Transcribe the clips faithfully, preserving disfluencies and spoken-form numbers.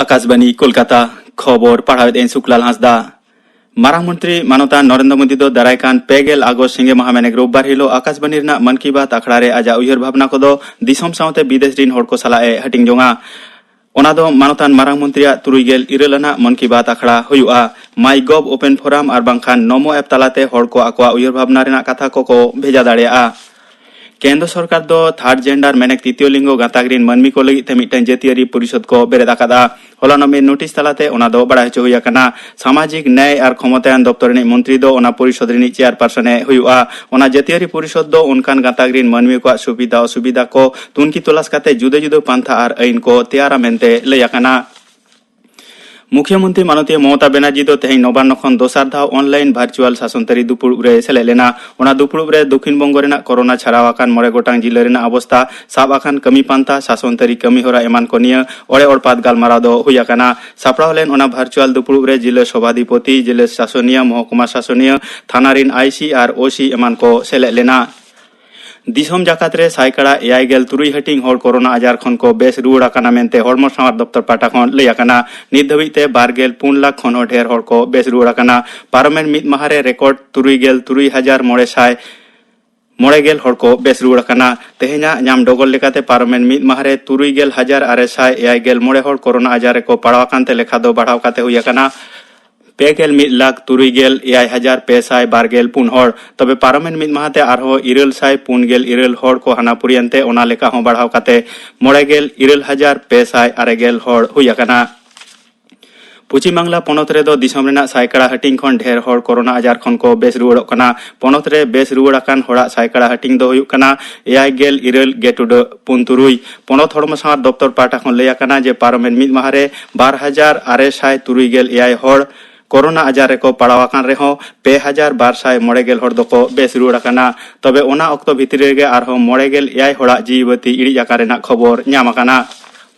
ᱟᱠᱟᱥᱵᱟᱱᱤ ᱠᱳᱞᱠᱟᱛᱟ᱾ ᱠᱷᱚᱵᱚᱨ ᱯᱟᱲᱦᱟᱣᱮᱫ ᱟᱹᱧ ᱥᱩᱠᱞᱟᱞ ᱦᱟᱸᱥᱫᱟ᱾ ᱢᱟᱨᱟᱝ ᱢᱚᱱᱛᱨᱤ ᱢᱟᱱᱚᱛᱟᱱ ᱱᱚᱨᱮᱱᱫᱨᱚ ᱢᱳᱫᱤ ᱫᱚ ᱫᱟᱨᱟᱭ ᱠᱟᱱ ᱯᱮ ᱜᱮᱞ ᱟᱜᱚᱥᱴ ᱥᱤᱸᱜᱮ ᱢᱟᱦᱟ ᱢᱮᱱᱮᱠ ᱨᱳᱵᱵᱟᱨ ᱦᱤᱞᱳᱜ ᱟᱠᱟᱥᱵᱟᱱᱤ ᱨᱮᱱᱟᱜ ᱢᱚᱱ ᱠᱤ ᱵᱟᱛ ᱟᱠᱷᱲᱟ ᱨᱮ ᱟᱡᱟᱜ ᱩᱭᱦᱟᱹᱨ ᱵᱷᱟᱵᱽᱱᱟ ᱠᱚᱫᱚ ᱫᱤᱥᱚᱢ ᱥᱟᱶᱛᱮ ᱵᱤᱫᱮᱥ ᱨᱤᱱ ᱦᱚᱲ ᱠᱚ ᱥᱟᱞᱟᱜ ᱮ ᱦᱟᱹᱴᱤᱧ ᱡᱚᱝᱟ᱾ ᱚᱱᱟ ᱫᱚ ᱢᱟᱱᱚᱛᱟᱱ ᱢᱟᱨᱟᱝ ᱢᱚᱱᱛᱨᱤᱭᱟᱜ ᱛᱩᱨᱩᱭ ᱜᱮᱞ ᱤᱨᱟᱹᱞ ᱟᱱᱟᱜ ᱢᱚᱱ ᱠᱤ ᱵᱟᱛ ᱟᱠᱷᱲᱟ ᱦᱩᱭᱩᱜᱼᱟ᱾ ᱢᱟᱭ ᱜᱚᱵᱷ ᱳᱯᱮᱱ ᱯᱷᱳᱨᱟᱢ ᱟᱨ ᱵᱟᱝᱠᱷᱟᱱ ᱱᱚᱢᱳ ᱮᱯ ᱛᱟᱞᱟᱛᱮ ᱦᱚᱲ ᱠᱚ ᱟᱠᱚᱣᱟᱜ ᱩᱭᱦᱟᱹᱨ ᱵᱷᱟᱵᱽᱱᱟ ᱨᱮᱱᱟᱜ ᱠᱟᱛᱷᱟ ᱠᱚᱠᱚ ᱵᱷᱮᱡᱟ ᱫᱟᱲᱮᱭᱟᱜᱼᱟ᱾ ᱠᱮᱱᱫᱨᱚ ᱥᱚᱨᱠᱟᱨ ᱫᱚ ᱛᱷᱟᱨᱰ ᱡᱮᱱᱰᱟᱨ ᱢᱮᱱᱮᱠ ᱛᱤᱛᱤᱭᱚ ᱞᱤᱝᱜᱚ ᱜᱟᱸᱛᱟᱠ ᱨᱤᱱ ᱢᱟᱹᱱᱢᱤ ᱠᱚ ᱞᱟᱹᱜᱤᱫ ᱛᱮ ᱢᱤᱫᱴᱟᱝ ᱡᱟᱹᱛᱤᱭᱟᱹᱨᱤ ᱯᱚᱨᱤᱥᱚᱫ ᱠᱚ ᱵᱮᱨᱮᱫ ᱟᱠᱟᱫᱼᱟ᱾ ᱦᱚᱞᱟᱱᱚᱜ ᱢᱤᱫ ᱱᱳᱴᱤᱥ ᱛᱟᱞᱟᱛᱮ ᱚᱱᱟ ᱫᱚ ᱵᱟᱲᱟᱭ ᱦᱚᱪᱚ ᱦᱩᱭ ᱟᱠᱟᱱᱟ᱾ ᱥᱟᱢᱟᱡᱤᱠ ᱱᱭᱟᱭ ᱟᱨ ᱠᱷᱚᱢᱚᱛᱟᱭᱚᱱ ᱫᱚᱯᱛᱚᱨ ᱨᱤᱱᱤᱡ ᱢᱚᱱᱛᱨᱤ ᱫᱚ ᱚᱱᱟ ᱯᱚᱨᱤᱥᱚᱫ ᱨᱤᱱᱤᱡ ᱪᱮᱭᱟᱨᱯᱟᱨᱥᱚᱱ ᱮ ᱦᱩᱭᱩᱜᱼᱟ᱾ ᱚᱱᱟ ᱡᱟᱹᱛᱤᱭᱟᱹᱨᱤ ᱯᱚᱨᱤᱥᱚᱫ ᱫᱚ ᱚᱱᱠᱟᱱ ᱜᱟᱸᱛᱟᱠ ᱨᱤᱱ ᱢᱟᱹᱱᱢᱤ ᱠᱚᱣᱟᱜ ᱥᱩᱵᱤᱫᱷᱟ ᱚᱥᱩᱵᱤᱫᱷᱟ ᱠᱚ ᱛᱩᱱᱠᱷᱤ ᱛᱚᱞᱟᱥ ᱠᱟᱛᱮ ᱡᱩᱫᱟᱹ ᱡᱩᱫᱟᱹ ᱯᱟᱱᱛᱷᱟ ᱟᱨ ᱟᱹᱭᱤᱱ ᱠᱚ ᱛᱮᱭᱟᱨᱟ ᱢᱮᱱᱛᱮ ᱞᱟᱹᱭ ᱟᱠᱟᱱᱟ᱾ ᱢᱩᱠᱷᱭᱚᱢᱚᱱᱛᱨᱤ ᱢᱟᱱᱚᱛᱤᱭᱟᱹ ᱢᱚᱢᱚᱛᱟ ᱵᱮᱱᱟᱨᱡᱤ ᱫᱚ ᱛᱮᱦᱮᱧ ᱱᱚᱵᱟᱱᱱᱚ ᱠᱷᱚᱱ ᱫᱚᱥᱟᱨ ᱫᱷᱟᱣ ᱚᱱᱞᱟᱭᱤᱱ ᱵᱷᱟᱨᱪᱩᱣᱟᱞ ᱥᱟᱥᱚᱱ ᱛᱟᱹᱨᱤ ᱫᱩᱯᱩᱲᱩᱵ ᱨᱮ ᱥᱮᱞᱮᱫ ᱞᱮᱱᱟ᱾ ᱚᱱᱟ ᱫᱩᱯᱩᱲᱩᱵ ᱨᱮ ᱫᱚᱠᱷᱤᱱ ᱵᱚᱝᱜᱚ ᱨᱮᱱᱟᱜ ᱠᱳᱨᱳᱱᱟ ᱪᱷᱟᱲᱟᱣ ᱟᱠᱟᱱ ᱢᱚᱬᱮ ᱜᱚᱴᱟᱝ ᱡᱤᱞᱟᱹ ᱨᱮᱱᱟᱜ ᱚᱵᱚᱥᱛᱟ, ᱥᱟᱵ ᱟᱠᱟᱱ ᱠᱟᱹᱢᱤ ᱯᱟᱱᱛᱷᱟ, ᱥᱟᱥᱚᱱ ᱛᱟᱹᱨᱤ ᱠᱟᱹᱢᱤ ᱦᱚᱨᱟ ᱮᱢᱟᱱ ᱠᱚ ᱱᱤᱭᱟᱹ ᱚᱲᱮ ᱚᱲᱯᱟᱛ ᱜᱟᱞᱢᱟᱨᱟᱣ ᱫᱚ ᱦᱩᱭ ᱟᱠᱟᱱᱟ᱾ ᱥᱟᱯᱲᱟᱣ ᱞᱮᱱ ᱚᱱᱟ ᱵᱷᱟᱨᱪᱩᱣᱟᱞ ᱫᱩᱯᱩᱲᱩᱵ ᱨᱮ ᱡᱤᱞᱟᱹ ᱥᱚᱵᱷᱟᱫᱷᱤᱯᱚᱛᱤ, ᱡᱤᱞᱟᱹ ᱥᱟᱥᱚᱱᱤᱭᱟᱹ, ᱢᱚᱦᱚᱠᱩᱢᱟ ᱥᱟᱥᱚᱱᱤᱭᱟᱹ, ᱛᱷᱟᱱᱟ ᱨᱤᱱ ᱟᱭ ᱥᱤ ᱟᱨ ᱳ ᱥᱤ ᱮᱢᱟᱱ ᱠᱚ ᱥᱮᱞᱮᱫ ᱞᱮᱱᱟ᱾ ᱫᱤᱥᱚᱢ ᱡᱟᱠᱟᱛ ᱨᱮ ᱥᱟᱭᱠᱟᱲᱟ ᱮᱭᱟᱭ ᱜᱮᱞ ᱛᱩᱨᱩᱭ ᱦᱟᱹᱴᱤᱧ ᱦᱚᱲ ᱠᱳᱨᱳᱱᱟ ᱟᱡᱟᱨ ᱠᱷᱚᱱ ᱠᱚ ᱵᱮᱥ ᱨᱩᱣᱟᱹᱲ ᱟᱠᱟᱱᱟ ᱢᱮᱱᱛᱮ ᱦᱚᱲᱢᱚ ᱥᱟᱶᱟᱨ ᱫᱚᱯᱛᱚᱨ ᱯᱟᱦᱴᱟ ᱠᱷᱚᱱ ᱞᱟᱹᱭ ᱟᱠᱟᱱᱟ᱾ ᱱᱤᱛ ᱫᱷᱟᱹᱵᱤᱡ ᱛᱮ ᱵᱟᱨ ᱜᱮᱞ ᱯᱩᱱ ᱞᱟᱠᱷ ᱠᱷᱚᱱ ᱦᱚᱸ ᱰᱷᱮᱨ ᱦᱚᱲ ᱠᱚ ᱵᱮᱥ ᱨᱩᱣᱟᱹᱲ ᱟᱠᱟᱱᱟ᱾ ᱯᱟᱨᱚᱢᱮᱱ ᱢᱤᱫ ᱢᱟᱦᱟ ᱨᱮ ᱨᱮᱠᱚᱨᱰ ᱛᱩᱨᱩᱭ ᱜᱮᱞ ᱛᱩᱨᱩᱭ ᱦᱟᱡᱟᱨ ᱢᱚᱬᱮ ᱥᱟᱭ ᱢᱚᱬᱮ ᱜᱮᱞ ᱦᱚᱲ ᱠᱚ ᱵᱮᱥ ᱨᱩᱣᱟᱹᱲ ᱟᱠᱟᱱᱟ᱾ ᱛᱮᱦᱮᱧᱟᱜ ᱧᱟᱢ ᱰᱚᱜᱚᱨ ᱞᱮᱠᱟᱛᱮ ᱯᱟᱨᱚᱢᱮᱱ ᱢᱤᱫ ᱢᱟᱦᱟ ᱨᱮ ᱛᱩᱨᱩᱭ ᱜᱮᱞ ᱦᱟᱡᱟᱨ ᱟᱨᱮ ᱥᱟᱭ ᱮᱭᱟᱭ ᱜᱮᱞ ᱢᱚᱬᱮ ᱦᱚᱲ ᱠᱳᱨᱳᱱᱟ ᱟᱡᱟᱨ ᱨᱮᱠᱚ ᱯᱟᱲᱟᱣ ᱟᱠᱟᱱ ᱛᱮ ᱞᱮᱠᱷᱟ ᱫᱚ ᱵᱟᱲᱦᱟᱣ ᱠᱟᱛᱮ ᱦᱩᱭ ᱟᱠᱟᱱᱟ ᱯᱮ ᱜᱮᱞ ᱢᱤᱫ ᱞᱟᱠᱷ ᱛᱩᱨᱩᱭ ᱜᱮᱞ ᱮᱭᱟᱭ ᱦᱟᱡᱟᱨ ᱯᱮ ᱥᱟᱭ ᱵᱟᱨ ᱜᱮᱞ ᱯᱩᱱ ᱦᱚᱲ᱾ ᱛᱚᱵᱮ ᱯᱟᱨᱚᱢᱮᱱ ᱢᱤᱫ ᱢᱟᱦᱟ ᱛᱮ ᱟᱨᱦᱚᱸ ᱤᱨᱟᱹᱞ ᱥᱟᱭ ᱯᱩᱱ ᱜᱮᱞ ᱤᱨᱟᱹᱞ ᱦᱚᱲ ᱠᱚ ᱦᱟᱱᱟ ᱯᱩᱨᱤᱭᱮᱱ ᱛᱮ ᱚᱱᱟ ᱞᱮᱠᱟ ᱦᱚᱸ ᱵᱟᱲᱦᱟᱣ ᱠᱟᱛᱮ ᱢᱚᱬᱮ ᱜᱮᱞ ᱤᱨᱟᱹᱞ ᱦᱟᱡᱟᱨ ᱯᱮ ᱥᱟᱭ ᱟᱨᱮ ᱜᱮᱞ ᱦᱚᱲ ᱦᱩᱭ ᱟᱠᱟᱱᱟ᱾ ᱯᱚᱪᱷᱤᱢ ᱵᱟᱝᱞᱟ ᱯᱚᱱᱚᱛ ᱨᱮᱫᱚ ᱫᱤᱥᱚᱢ ᱨᱮᱱᱟᱜ ᱥᱟᱭᱠᱟᱲᱟ ᱦᱟᱹᱴᱤᱧ ᱠᱷᱚᱱ ᱰᱷᱮᱨ ᱦᱚᱲ ᱠᱳᱨᱳᱱᱟ ᱟᱡᱟᱨ ᱠᱷᱚᱱ ᱠᱚ ᱵᱮᱥ ᱨᱩᱣᱟᱹᱲᱚᱜ ᱠᱟᱱᱟ᱾ ᱯᱚᱱᱚᱛ ᱨᱮ ᱵᱮᱥ ᱨᱩᱣᱟᱹᱲ ᱟᱠᱟᱱ ᱦᱚᱲᱟᱜ ᱥᱟᱭᱠᱟᱲᱟ ᱦᱟᱹᱴᱤᱧ ᱫᱚ ᱦᱩᱭᱩᱜ ᱠᱟᱱᱟ ᱮᱭᱟᱭ ᱜᱮᱞ ᱤᱨᱟᱹᱞ ᱜᱮ ᱴᱩᱰᱟᱹᱜ ᱯᱩᱱ ᱛᱩᱨᱩᱭ᱾ ᱯᱚᱱᱚᱛ ᱦᱚᱲᱢᱚ ᱥᱟᱶᱟᱨ ᱫᱚᱯᱛᱚᱨ ᱯᱟᱦᱴᱟ ᱠᱷᱚᱱ ᱞᱟᱹᱭ ᱟᱠᱟᱱᱟ ᱡᱮ ᱯᱟᱨᱚᱢᱮᱱ ᱢᱤᱫ ᱢᱟᱦᱟ ᱨᱮ ᱵᱟᱨ ᱦᱟᱡᱟᱨ ᱟᱨᱮ ᱥᱟᱭ ᱛᱩᱨᱩᱭ ᱜᱮᱞ ᱮᱭᱟᱭ ᱦᱚᱲ ᱠᱳᱨᱳᱱᱟ ᱟᱡᱟᱨ ᱨᱮᱠᱚ ᱯᱟᱲᱟᱣ ᱟᱠᱟᱱ ᱨᱮᱦᱚᱸ ᱯᱮ ᱦᱟᱡᱟᱨ ᱵᱟᱨ ᱥᱟᱭ ᱢᱚᱬᱮ ᱜᱮᱞ ᱦᱚᱲ ᱫᱚᱠᱚ ᱵᱮᱥ ᱨᱩᱣᱟᱹᱲ ᱟᱠᱟᱱᱟ᱾ ᱛᱚᱵᱮ ᱚᱱᱟ ᱚᱠᱛᱚ ᱵᱷᱤᱛᱨᱤ ᱨᱮᱜᱮ ᱟᱨᱦᱚᱸ ᱢᱚᱬᱮ ᱜᱮᱞ ᱮᱭᱟᱭ ᱦᱚᱲᱟᱜ ᱡᱤᱣᱤ ᱵᱟᱹᱛᱤ ᱤᱲᱤᱡ ᱟᱠᱟᱱ ᱨᱮᱱᱟᱜ ᱠᱷᱚᱵᱚᱨ ᱧᱟᱢ ᱟᱠᱟᱱᱟ᱾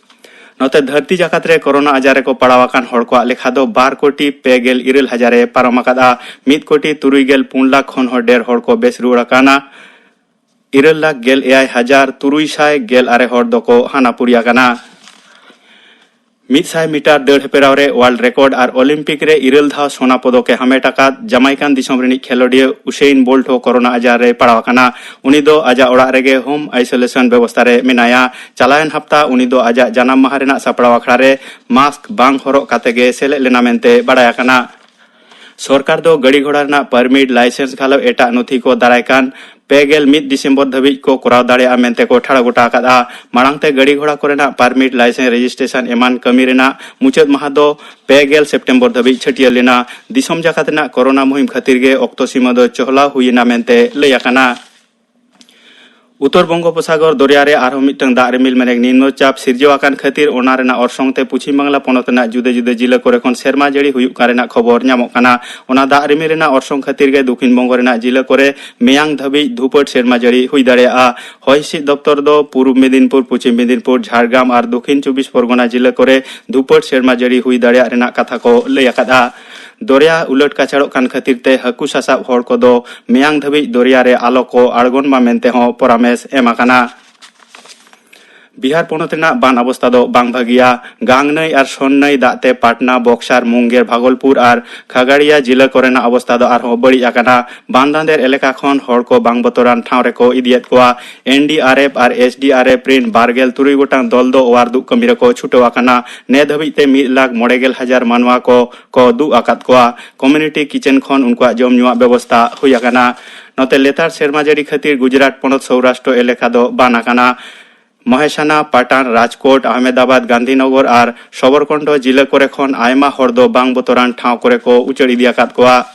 ᱱᱚᱛᱮ ᱫᱷᱟᱹᱨᱛᱤ ᱡᱟᱠᱟᱛ ᱨᱮ ᱠᱳᱨᱳᱱᱟ ᱟᱡᱟᱨ ᱨᱮᱠᱚ ᱯᱟᱲᱟᱣ ᱟᱠᱟᱱ ᱦᱚᱲ ᱠᱚᱣᱟᱜ ᱞᱮᱠᱷᱟ ᱫᱚ ᱵᱟᱨ ᱠᱳᱴᱤ ᱯᱮ ᱜᱮᱞ ᱤᱨᱟᱹᱞ ᱦᱟᱡᱟᱨ ᱮ ᱯᱟᱨᱚᱢ ᱟᱠᱟᱫᱼᱟ᱾ ᱢᱤᱫ ᱠᱳᱴᱤ ᱛᱩᱨᱩᱭ ᱜᱮᱞ ᱯᱩᱱ ᱞᱟᱠᱷ ᱠᱷᱚᱱ ᱦᱚᱸ ᱰᱷᱮᱨ ᱦᱚᱲ ᱠᱚ ᱵᱮᱥ ᱨᱩᱣᱟᱹᱲ ᱟᱠᱟᱱᱟ᱾ ᱤᱨᱟᱹᱞ ᱞᱟᱠᱷ ᱜᱮᱞ ᱮᱭᱟᱭ ᱦᱟᱡᱟᱨ ᱛᱩᱨᱩᱭ ᱥᱟᱭ ᱜᱮᱞ ᱟᱨᱮ ᱦᱚᱲ ᱫᱚᱠᱚ ᱦᱟᱱᱟ ᱯᱩᱨᱤ ᱟᱠᱟᱱᱟ᱾ ᱢᱤᱫ ᱥᱟᱭ ᱢᱤᱴᱟᱨ ᱫᱟᱹᱲ ᱦᱮᱯᱨᱟᱣ ᱨᱮ ᱣᱟᱨᱞᱰ ᱨᱮᱠᱚᱨᱰ ᱟᱨ ᱚᱞᱤᱢᱯᱤᱠ ᱨᱮ ᱤᱨᱟᱹᱞ ᱫᱷᱟᱣ ᱥᱳᱱᱟ ᱯᱚᱫᱚᱠ ᱮ ᱦᱟᱢᱮᱴ ᱟᱠᱟᱫ ᱡᱟᱢᱟᱭᱠᱟᱱ ᱫᱤᱥᱚᱢ ᱨᱤᱱᱤᱡ ᱠᱷᱮᱞᱳᱰᱤᱭᱟᱹ ᱩᱥᱮᱭᱤᱱ ᱵᱳᱞᱴ ᱦᱚᱸ ᱠᱳᱨᱳᱱᱟ ᱟᱡᱟᱨ ᱨᱮᱭ ᱯᱟᱲᱟᱣ ᱟᱠᱟᱱᱟ᱾ ᱩᱱᱤ ᱫᱚ ᱟᱡᱟᱜ ᱚᱲᱟᱜ ᱨᱮᱜᱮ ᱦᱳᱢ ᱟᱭᱥᱳᱞᱮᱥᱚᱱ ᱵᱮᱵᱚᱥᱛᱷᱟ ᱨᱮ ᱢᱮᱱᱟᱭᱟ᱾ ᱪᱟᱞᱟᱣᱮᱱ ᱦᱟᱯᱛᱟ ᱩᱱᱤ ᱫᱚ ᱟᱡᱟᱜ ᱡᱟᱱᱟᱢ ᱢᱟᱦᱟ ᱨᱮᱱᱟᱜ ᱥᱟᱯᱲᱟᱣ ᱟᱠᱷᱲᱟ ᱨᱮ ᱢᱟᱥᱠ ᱵᱟᱝ ᱦᱚᱨᱚᱜ ᱠᱟᱛᱮ ᱜᱮ ᱥᱮᱞᱮᱫ ᱞᱮᱱᱟ ᱢᱮᱱᱛᱮ ᱵᱟᱲᱟᱭ ᱟᱠᱟᱱᱟ᱾ ᱥᱚᱨᱠᱟᱨ ᱫᱚ ᱜᱟᱹᱰᱤ ᱜᱷᱚᱲᱟ ᱨᱮᱱᱟᱜ ᱯᱟᱨᱢᱤᱴ, ᱞᱟᱭᱥᱮᱱᱥ ᱜᱷᱟᱞᱚ ᱮᱴᱟᱜ ᱱᱚᱛᱷᱤ ᱠᱚ ᱫᱟᱨᱟᱭ ᱠᱟᱱ ᱯᱮ ᱜᱮᱞ ᱢᱤᱫ ᱰᱤᱥᱮᱢᱵᱚᱨ ᱫᱷᱟᱹᱵᱤᱡ ᱠᱚ ᱠᱚᱨᱟᱣ ᱫᱟᱲᱮᱭᱟᱜᱼᱟ ᱢᱮᱱᱛᱮ ᱠᱚ ᱴᱷᱟᱲᱚ ᱜᱚᱴᱟ ᱟᱠᱟᱫᱼᱟ᱾ ᱢᱟᱲᱟᱝ ᱛᱮ ᱜᱟᱹᱰᱤ ᱜᱷᱚᱲᱟ ᱠᱚᱨᱮᱱᱟᱜ ᱯᱟᱨᱢᱤᱴ, ᱞᱟᱭᱥᱮᱱᱥ, ᱨᱮᱡᱤᱥᱴᱨᱮᱥᱚᱱ ᱮᱢᱟᱱ ᱠᱟᱹᱢᱤ ᱨᱮᱱᱟᱜ ᱢᱩᱪᱟᱹᱫ ᱢᱟᱦᱟ ᱫᱚ ᱯᱮ ᱜᱮᱞ ᱥᱮᱯᱴᱮᱢᱵᱚᱨ ᱫᱷᱟᱹᱵᱤᱡ ᱪᱷᱟᱹᱴᱭᱟᱹᱨ ᱞᱮᱱᱟ᱾ ᱫᱤᱥᱚᱢ ᱡᱟᱠᱟᱛ ᱨᱮᱱᱟᱜ ᱠᱳᱨᱳᱱᱟ ᱢᱩᱦᱤᱢ ᱠᱷᱟᱹᱛᱤᱨ ᱜᱮ ᱚᱠᱛᱚ ᱥᱤᱢᱟᱹ ᱫᱚ ᱪᱚᱦᱞᱟᱣ ᱦᱩᱭ ᱮᱱᱟ ᱢᱮᱱᱛᱮ ᱞᱟᱹᱭ ᱟᱠᱟᱱᱟ᱾ ᱩᱛᱛᱚᱨ ᱵᱚᱝᱜᱳᱯᱚᱥᱟᱜᱚᱨ ᱫᱚᱨᱭᱟ ᱨᱮ ᱟᱨᱦᱚᱸ ᱢᱤᱫᱴᱟᱝ ᱫᱟᱜ ᱨᱤᱢᱤᱞ ᱢᱮᱱᱮᱠ ᱱᱤᱢᱱᱚ ᱪᱟᱯ ᱥᱤᱨᱡᱟᱹᱣ ᱟᱠᱟᱱ ᱠᱷᱟᱹᱛᱤᱨ ᱚᱱᱟ ᱨᱮᱱᱟᱜ ᱚᱨᱥᱚᱝ ᱛᱮ ᱯᱚᱪᱷᱤᱢ ᱵᱟᱝᱞᱟ ᱯᱚᱱᱚᱛ ᱨᱮᱱᱟᱜ ᱡᱩᱫᱟᱹ ᱡᱩᱫᱟᱹ ᱡᱤᱞᱟᱹ ᱠᱚᱨᱮ ᱠᱷᱚᱱ ᱥᱮᱨᱢᱟ ᱡᱟᱹᱲᱤ ᱦᱩᱭᱩᱜ ᱠᱟᱱ ᱨᱮᱱᱟᱜ ᱠᱷᱚᱵᱚᱨ ᱧᱟᱢᱚᱜ ᱠᱟᱱᱟ᱾ ᱚᱱᱟ ᱫᱟᱜ ᱨᱤᱢᱤᱞ ᱨᱮᱱᱟᱜ ᱚᱨᱥᱚᱝ ᱠᱷᱟᱹᱛᱤᱨ ᱜᱮ ᱫᱚᱠᱷᱤᱱ ᱵᱚᱝᱜᱚ ᱨᱮᱱᱟᱜ ᱡᱤᱞᱟᱹ ᱠᱚᱨᱮ ᱢᱮᱭᱟᱝ ᱫᱷᱟᱹᱵᱤᱡ ᱫᱷᱩᱯᱟᱹᱴ ᱥᱮᱨᱢᱟ ᱡᱟᱹᱲᱤ ᱦᱩᱭ ᱫᱟᱲᱮᱭᱟᱜᱼᱟ᱾ ᱦᱚᱭ ᱦᱤᱸᱥᱤᱫ ᱫᱚᱯᱛᱚᱨ ᱫᱚ ᱯᱩᱨᱩᱵ ᱢᱮᱫᱤᱱᱯᱩᱨ, ᱯᱚᱪᱷᱤᱢ ᱢᱮᱫᱤᱱᱯᱩᱨ, ᱡᱷᱟᱲᱜᱨᱟᱢ ᱟᱨ ᱫᱚᱠᱷᱤᱱ ᱪᱚᱵᱵᱤᱥ ᱯᱚᱨᱜᱚᱱᱟ ᱡᱤᱞᱟᱹ ᱠᱚᱨᱮ ᱫᱷᱩᱯᱟᱹᱴ ᱥᱮᱨᱢᱟ ᱡᱟᱹᱲᱤ ᱦᱩᱭ ᱫᱟᱲᱮᱭᱟᱜ ᱨᱮᱱᱟᱜ ᱠᱟᱛᱷᱟ ᱠᱚ ᱞᱟᱹᱭ ᱟᱠᱟᱫᱼᱟ᱾ ᱫᱚᱨᱭᱟ ᱩᱞᱟᱹᱴ ᱠᱟᱪᱷᱟᱲᱚᱜ ᱠᱟᱱ ᱠᱷᱟᱹᱛᱤᱨ ᱛᱮ ᱦᱟᱹᱠᱩ ᱥᱟᱥᱟᱵ ᱦᱚᱲ ᱠᱚᱫᱚ ᱢᱮᱭᱟᱝ ᱫᱷᱟᱹᱵᱤᱡ ᱫᱚᱨᱭᱟ ᱨᱮ ᱟᱞᱚ ᱠᱚ ᱟᱬᱜᱚᱱ ᱢᱟ ᱢᱮᱱᱛᱮ ᱦᱚᱸ ᱯᱚᱨᱟᱢᱮᱥ ᱮᱢ ᱟᱠᱟᱱᱟ᱾ ᱵᱤᱦᱟᱨ ᱯᱚᱱᱚᱛ ᱨᱮᱱᱟᱜ ᱵᱟᱱ ᱚᱵᱚᱥᱛᱟ ᱫᱚ ᱵᱟᱝ ᱵᱷᱟᱹᱜᱤᱭᱟ᱾ ᱜᱟᱝ ᱱᱟᱹᱭ ᱟᱨ ᱥᱚᱱ ᱱᱟᱹᱭ ᱫᱟᱜ ᱛᱮ ᱯᱟᱴᱱᱟ, ᱵᱚᱠᱥᱟᱨ, ᱢᱩᱝᱜᱮᱨ, ᱵᱷᱟᱜᱚᱞᱯᱩᱨ ᱟᱨ ᱠᱷᱟᱜᱟᱲᱤᱭᱟ ᱡᱤᱞᱟᱹ ᱠᱚᱨᱮᱱᱟᱜ ᱚᱵᱚᱥᱛᱟ ᱫᱚ ᱟᱨᱦᱚᱸ ᱵᱟᱹᱲᱤᱡ ᱟᱠᱟᱱᱟ᱾ ᱵᱟᱱ ᱫᱟᱸᱫᱮᱨ ᱮᱞᱟᱠᱟ ᱠᱷᱚᱱ ᱦᱚᱲ ᱠᱚ ᱵᱟᱝ ᱵᱚᱛᱚᱨᱟᱱ ᱴᱷᱟᱶ ᱨᱮᱠᱚ ᱤᱫᱤᱭᱮᱫ ᱠᱚᱣᱟ᱾ ᱮᱱ ᱰᱤ ᱟᱨ ᱮᱯᱷ ᱟᱨ ᱮᱥ ᱰᱤ ᱟᱨ ᱮᱯᱷ ᱨᱤᱱ ᱵᱟᱨ ᱜᱮᱞ ᱛᱩᱨᱩᱭ ᱜᱚᱴᱟᱝ ᱫᱚᱞ ᱫᱚ ᱚᱣᱟᱨ ᱫᱩᱜ ᱠᱟᱹᱢᱤ ᱨᱮᱠᱚ ᱪᱷᱩᱴᱟᱹᱣ ᱟᱠᱟᱱᱟ᱾ ᱱᱮ ᱫᱷᱟᱹᱵᱤᱡ ᱛᱮ ᱢᱤᱫ ᱞᱟᱠᱷ ᱢᱚᱬᱮ ᱜᱮᱞ ᱦᱟᱡᱟᱨ ᱢᱟᱱᱣᱟ ᱠᱚ ᱠᱚ ᱫᱩᱜ ᱟᱠᱟᱫ ᱠᱚᱣᱟ᱾ ᱠᱚᱢᱤᱭᱩᱱᱤᱴᱤ ᱠᱤᱪᱮᱱ ᱠᱷᱚᱱ ᱩᱱᱠᱩᱣᱟᱜ ᱡᱚᱢ ᱧᱩᱣᱟᱜ ᱵᱮᱵᱚᱥᱛᱟ ᱦᱩᱭ ᱟᱠᱟᱱᱟ᱾ ᱱᱚᱛᱮ ᱞᱮᱛᱟᱲ ᱥᱮᱨᱢᱟ ᱡᱟᱹᱲᱤ ᱠᱷᱟᱹᱛᱤᱨ ᱜᱩᱡᱽᱨᱟᱴ ᱯᱚᱱᱚᱛ ᱥᱳᱣᱨᱟᱥᱴᱨᱚ ᱮᱞᱟᱠᱟ ᱫᱚ ᱵᱟᱱ ᱟᱠᱟᱱᱟ᱾ ᱢᱚᱦᱮᱥᱟᱱᱟ, ᱯᱟᱴᱟᱱ, ᱨᱟᱡᱽᱠᱳᱴ, ᱟᱦᱢᱮᱫᱟᱵᱟᱫᱽ, ᱜᱟᱱᱫᱷᱤᱱᱚᱜᱚᱨ ᱟᱨ ᱥᱚᱵᱚᱨᱠᱚᱱᱴᱷᱚ ᱡᱤᱞᱟᱹ ᱠᱚᱨᱮ ᱠᱷᱚᱱ ᱟᱭᱢᱟ ᱦᱚᱲ ᱫᱚ ᱵᱟᱝ ᱵᱚᱛᱚᱨᱟᱱ ᱴᱷᱟᱶ ᱠᱚᱨᱮ ᱠᱚ ᱩᱪᱟᱹᱲ ᱤᱫᱤ ᱟᱠᱟᱫ ᱠᱚᱣᱟ᱾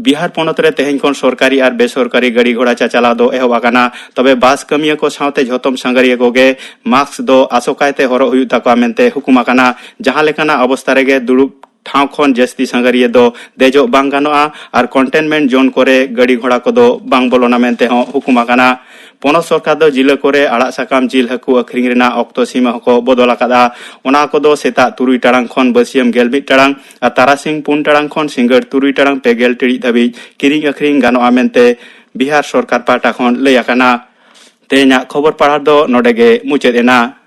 ᱵᱤᱦᱟᱨ ᱯᱚᱱᱚᱛ ᱨᱮ ᱛᱮᱦᱮᱧ ᱠᱷᱚᱱ ᱥᱚᱨᱠᱟᱨᱤ ᱟᱨ ᱵᱮᱥᱚᱨᱠᱟᱨᱤ ᱜᱟᱹᱰᱤ ᱜᱷᱚᱲᱟ ᱪᱟᱪᱟᱞᱟᱣ ᱫᱚ ᱮᱦᱚᱵ ᱟᱠᱟᱱᱟ᱾ ᱛᱚᱵᱮ ᱵᱟᱥ ᱠᱟᱹᱢᱤᱭᱟᱹ ᱠᱚ ᱥᱟᱶᱛᱮ ᱡᱷᱚᱛᱚᱢ ᱥᱟᱸᱜᱷᱟᱨᱤᱭᱟᱹ ᱠᱚᱜᱮ ᱢᱟᱥᱠ ᱫᱚ ᱟᱥᱚᱠᱟᱭᱛᱮ ᱦᱚᱨᱚᱜ ᱦᱩᱭᱩᱜ ᱛᱟᱠᱚᱣᱟ ᱢᱮᱱᱛᱮ ᱦᱩᱠᱩᱢ ᱟᱠᱟᱱᱟ᱾ ᱡᱟᱦᱟᱸ ᱞᱮᱠᱟᱱᱟᱜ ᱚᱵᱚᱥᱛᱟ ᱨᱮᱜᱮ ᱫᱩᱲᱩᱵ ᱴᱷᱟᱶ ᱠᱷᱚᱱ ᱡᱟᱹᱥᱛᱤ ᱥᱟᱸᱜᱷᱟᱨᱤᱭᱟᱹ ᱫᱚ ᱫᱮᱡᱚᱜ ᱵᱟᱝ ᱜᱟᱱᱚᱜᱼᱟ ᱟᱨ ᱠᱚᱱᱴᱮᱱᱢᱮᱱᱴ ᱡᱳᱱ ᱠᱚᱨᱮ ᱜᱟᱹᱰᱤ ᱜᱷᱚᱲᱟ ᱠᱚᱫᱚ ᱵᱟᱝ ᱵᱚᱞᱚᱱᱟ ᱢᱮᱱᱛᱮ ᱦᱚᱸ ᱦᱩᱠᱩᱢ ᱟᱠᱟᱱᱟ᱾ ᱯᱚᱱᱚᱛ ᱥᱚᱨᱠᱟᱨ ᱫᱚ ᱡᱤᱞᱟᱹ ᱠᱚᱨᱮ ᱟᱲᱟᱜ ᱥᱟᱠᱟᱢ, ᱡᱤᱞ, ᱦᱟᱹᱠᱩ ᱟᱹᱠᱷᱨᱤᱧ ᱨᱮᱱᱟᱜ ᱚᱠᱛᱚ ᱥᱤᱢᱟᱹ ᱦᱚᱸᱠᱚ ᱵᱚᱫᱚᱞ ᱟᱠᱟᱫᱼᱟ᱾ ᱚᱱᱟ ᱠᱚᱫᱚ ᱥᱮᱛᱟᱜ ᱛᱩᱨᱩᱭ ᱴᱟᱲᱟᱝ ᱠᱷᱚᱱ ᱵᱟᱹᱥᱤᱭᱟᱹᱢ ᱜᱮᱞ ᱢᱤᱫ ᱴᱟᱲᱟᱝ ᱟᱨ ᱛᱟᱨᱟᱥᱤᱧ ᱯᱩᱱ ᱴᱟᱲᱟᱝ ᱠᱷᱚᱱ ᱥᱤᱸᱜᱟᱹᱲ ᱛᱩᱨᱩᱭ ᱴᱟᱲᱟᱝ ᱯᱮ ᱜᱮᱞ ᱴᱤᱲᱤᱡ ᱫᱷᱟᱹᱵᱤᱡ ᱠᱤᱨᱤᱧ ᱟᱹᱠᱷᱨᱤᱧ ᱜᱟᱱᱚᱜᱼᱟ ᱢᱮᱱᱛᱮ ᱵᱤᱦᱟᱨ ᱥᱚᱨᱠᱟᱨ ᱯᱟᱦᱴᱟ ᱠᱷᱚᱱ ᱞᱟᱹᱭ ᱟᱠᱟᱱᱟ᱾ ᱛᱮᱦᱮᱧᱟᱜ ᱠᱷᱚᱵᱚᱨ ᱯᱟᱲᱦᱟᱣ ᱫᱚ ᱱᱚᱰᱮ ᱜᱮ ᱢᱩᱪᱟᱹᱫ ᱮᱱᱟ᱾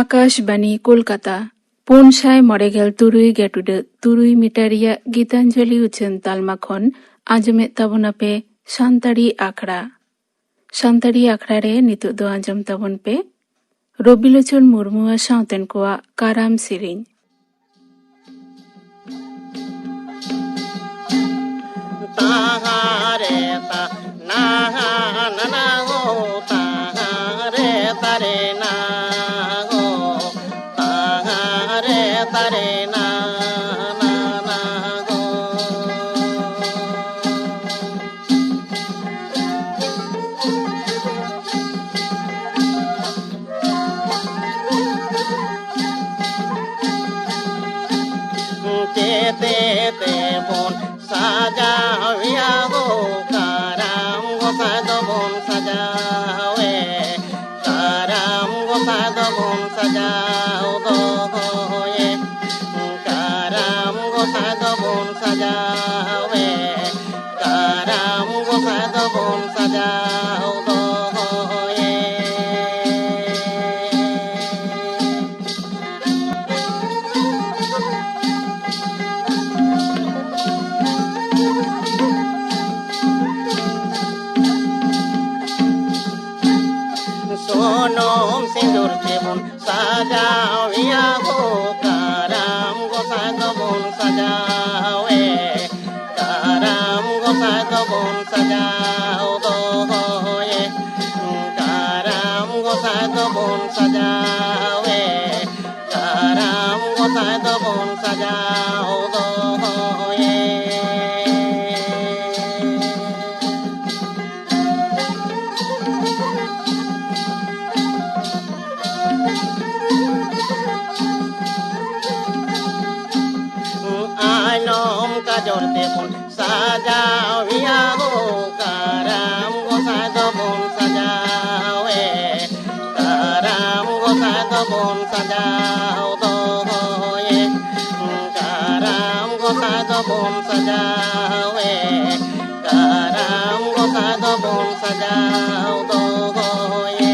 ᱟᱠᱟᱥᱵᱟᱱᱤ ᱠᱳᱞᱠᱟᱛᱟ, ᱯᱩᱱ ᱥᱟᱭ ᱢᱚᱬᱮ ᱜᱮᱞ ᱛᱩᱨᱩᱭ ᱜᱮᱴᱩᱰᱟᱹᱜ ᱛᱩᱨᱩᱭ ᱢᱤᱴᱟᱨ ᱨᱮᱭᱟᱜ ᱜᱤᱛᱟᱧᱡᱚᱞᱤ ᱩᱪᱷᱟᱹᱱ ᱛᱟᱞᱢᱟ ᱠᱷᱚᱱ ᱟᱸᱡᱚᱢᱮᱫ ᱛᱟᱵᱚᱱᱟᱯᱮ ᱥᱟᱱᱛᱟᱲᱤ ᱟᱠᱷᱲᱟ᱾ ᱥᱟᱱᱛᱟᱲᱤ ᱟᱠᱷᱲᱟ ᱨᱮ ᱱᱤᱛᱚᱜ ᱫᱚ ᱟᱸᱡᱚᱢ ᱛᱟᱵᱚᱱ ᱯᱮ ᱨᱚᱵᱤᱞᱳᱪᱚᱱ ᱢᱩᱨᱢᱩ ᱟᱨ ᱥᱟᱶᱛᱮᱱ ᱠᱚᱣᱟᱜ ᱠᱟᱨᱟᱢ ᱥᱮᱨᱮᱧ᱾ ᱛᱟᱦᱟᱨᱮ ᱛᱟ ᱱᱟᱦᱟ ᱱᱟᱱᱟ ᱦᱳ, ᱛᱟᱦᱟᱨᱮ ᱛᱟᱨᱮ ᱱᱟ ᱦᱳ, ᱛᱟᱦᱟᱨᱮ ᱛᱟᱨᱮ ᱱᱟ ᱱᱟᱱᱟ ᱦᱳ᱾ ᱪᱮᱛᱮ ᱛᱮᱵᱚᱱ ᱥᱟᱡᱟᱣᱮᱭᱟ ᱦᱳ, ᱠᱟᱨᱟᱢ ᱜᱚᱸᱥᱟᱭ ᱫᱚᱵᱚᱱ ᱥᱟᱡᱟᱣᱮ, ᱠᱟᱨᱟᱢ ᱜᱚᱸᱥᱟᱭ ᱫᱚᱵᱚᱱ ᱥᱟᱡᱟᱣ ᱫᱚᱦᱚᱭᱮ, ᱠᱟᱨᱟᱢ ᱜᱚᱸᱥᱟᱭ ᱫᱚᱵᱚᱱ ᱥᱟᱡᱟᱣᱮ, ᱠᱟᱨᱟᱢ ᱜᱚᱸᱥᱟᱭ ᱫᱚᱵᱚᱱ ᱥᱟᱡᱟᱣ ᱫᱚᱦᱚᱭᱮ᱾ ᱥᱩᱱᱩᱢ ᱥᱤᱸᱫᱩᱨ ᱛᱮᱵᱚᱱ ᱥᱟᱡᱟᱣᱮᱭᱟ ᱦᱳ, ᱠᱟᱨᱟᱢ ᱜᱚᱸᱥᱟᱭ ᱫᱚᱵᱚᱱ ᱥᱟᱡᱟᱣᱮ, ᱠᱟᱨᱟᱢ ᱜᱚᱸᱥᱟᱭ ᱫᱚᱵᱚᱱ ᱥᱟᱡᱟᱣ ᱫᱚᱦᱚᱭᱮ, ᱠᱟᱨᱟᱢ ᱜᱚᱸᱥᱟᱭ ᱫᱚᱵᱚᱱ ᱥᱟᱡᱟᱣᱮ, ᱠᱟᱨᱟᱢ ᱜᱚᱸᱥᱟᱭ ᱫᱚᱵᱚᱱ ᱥᱟᱡᱟᱣ ᱫᱚᱦᱚᱭᱮ᱾ ᱟᱭᱱᱚᱢ ᱠᱟᱡᱚᱞ ᱛᱮᱵᱚᱱ ᱥᱟᱡᱟᱣᱮᱭᱟ ᱦᱳ, ᱠᱟᱨᱟᱢ ᱜᱚᱸᱥᱟᱭ ᱫᱚᱵᱚᱱ ᱥᱟᱡᱟᱣᱮ, ᱠᱟᱨᱟᱢ ᱜᱚᱸᱥᱟᱭ ᱫᱚᱵᱚᱱ ᱥᱟᱡᱟᱣ ᱫᱚᱦᱚᱭᱮ, ᱠᱟᱨᱟᱢ ᱜᱚᱸᱥᱟᱭ ᱫᱚᱵᱚᱱ ᱥᱟᱡᱟᱣᱮ, ᱠᱟᱨᱟᱢ ᱜᱚᱸᱥᱟᱭ ᱫᱚᱵᱚᱱ ᱥᱟᱡᱟᱣ ᱫᱚᱦᱚᱭᱮ᱾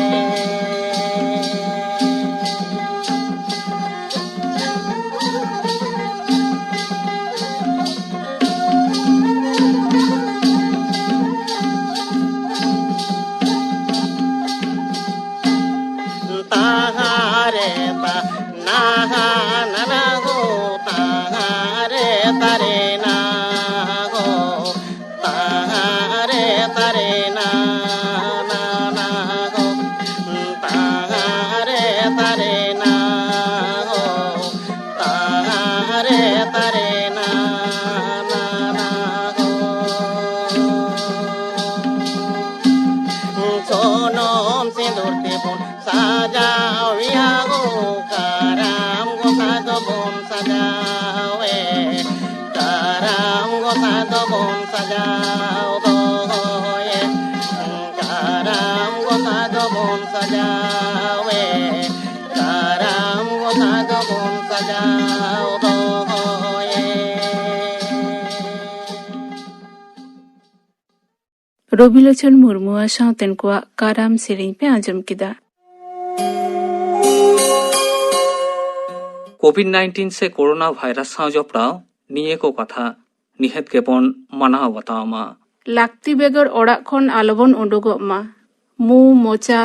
ᱜᱚᱸᱥᱟᱭ ᱫᱚᱵᱚᱱ ᱥᱟᱡᱟᱣ ᱫᱚᱦᱚᱭᱮ, ᱠᱟᱨᱟᱢ ᱜᱚᱸᱥᱟᱭ ᱫᱚᱵᱚᱱ ᱥᱟᱡᱟᱣᱮ, ᱠᱟᱨᱟᱢ ᱜᱚᱸᱥᱟᱭ ᱫᱚᱵᱚᱱ ᱥᱟᱡᱟᱣ ᱫᱚᱦᱚᱭᱮ᱾ ᱨᱚᱵᱤᱞᱳᱪᱚᱱ ᱢᱩᱨᱢᱩᱣᱟᱜ ᱥᱟᱶᱛᱮᱱ ᱠᱚᱣᱟᱜ ᱠᱟᱨᱟᱢ ᱥᱮᱨᱮᱧ ᱯᱮ ᱟᱸᱡᱚᱢ ᱠᱮᱫᱟ᱾ ᱠᱳᱵᱷᱤᱰ ᱱᱟᱭᱤᱱᱴᱤᱱ ᱥᱮ ᱠᱳᱨᱳᱱᱟ ᱵᱷᱟᱭᱨᱟᱥ ᱥᱟᱶ ᱡᱚᱯᱲᱟᱣ ᱱᱤᱭᱟᱹ ᱠᱚ ᱠᱟᱛᱷᱟ ᱱᱤᱦᱟᱹᱛ ᱜᱮᱵᱚᱱ ᱢᱟᱱᱟᱣ ᱵᱟᱛᱟᱣ ᱢᱟ᱾ ᱞᱟᱹᱠᱛᱤ ᱵᱮᱜᱚᱨ ᱚᱲᱟᱜ ᱠᱷᱚᱱ ᱟᱞᱚᱵᱚᱱ ᱩᱰᱩᱠᱚᱜ ᱢᱟ᱾ ᱢᱩ, ᱢᱚᱪᱟ,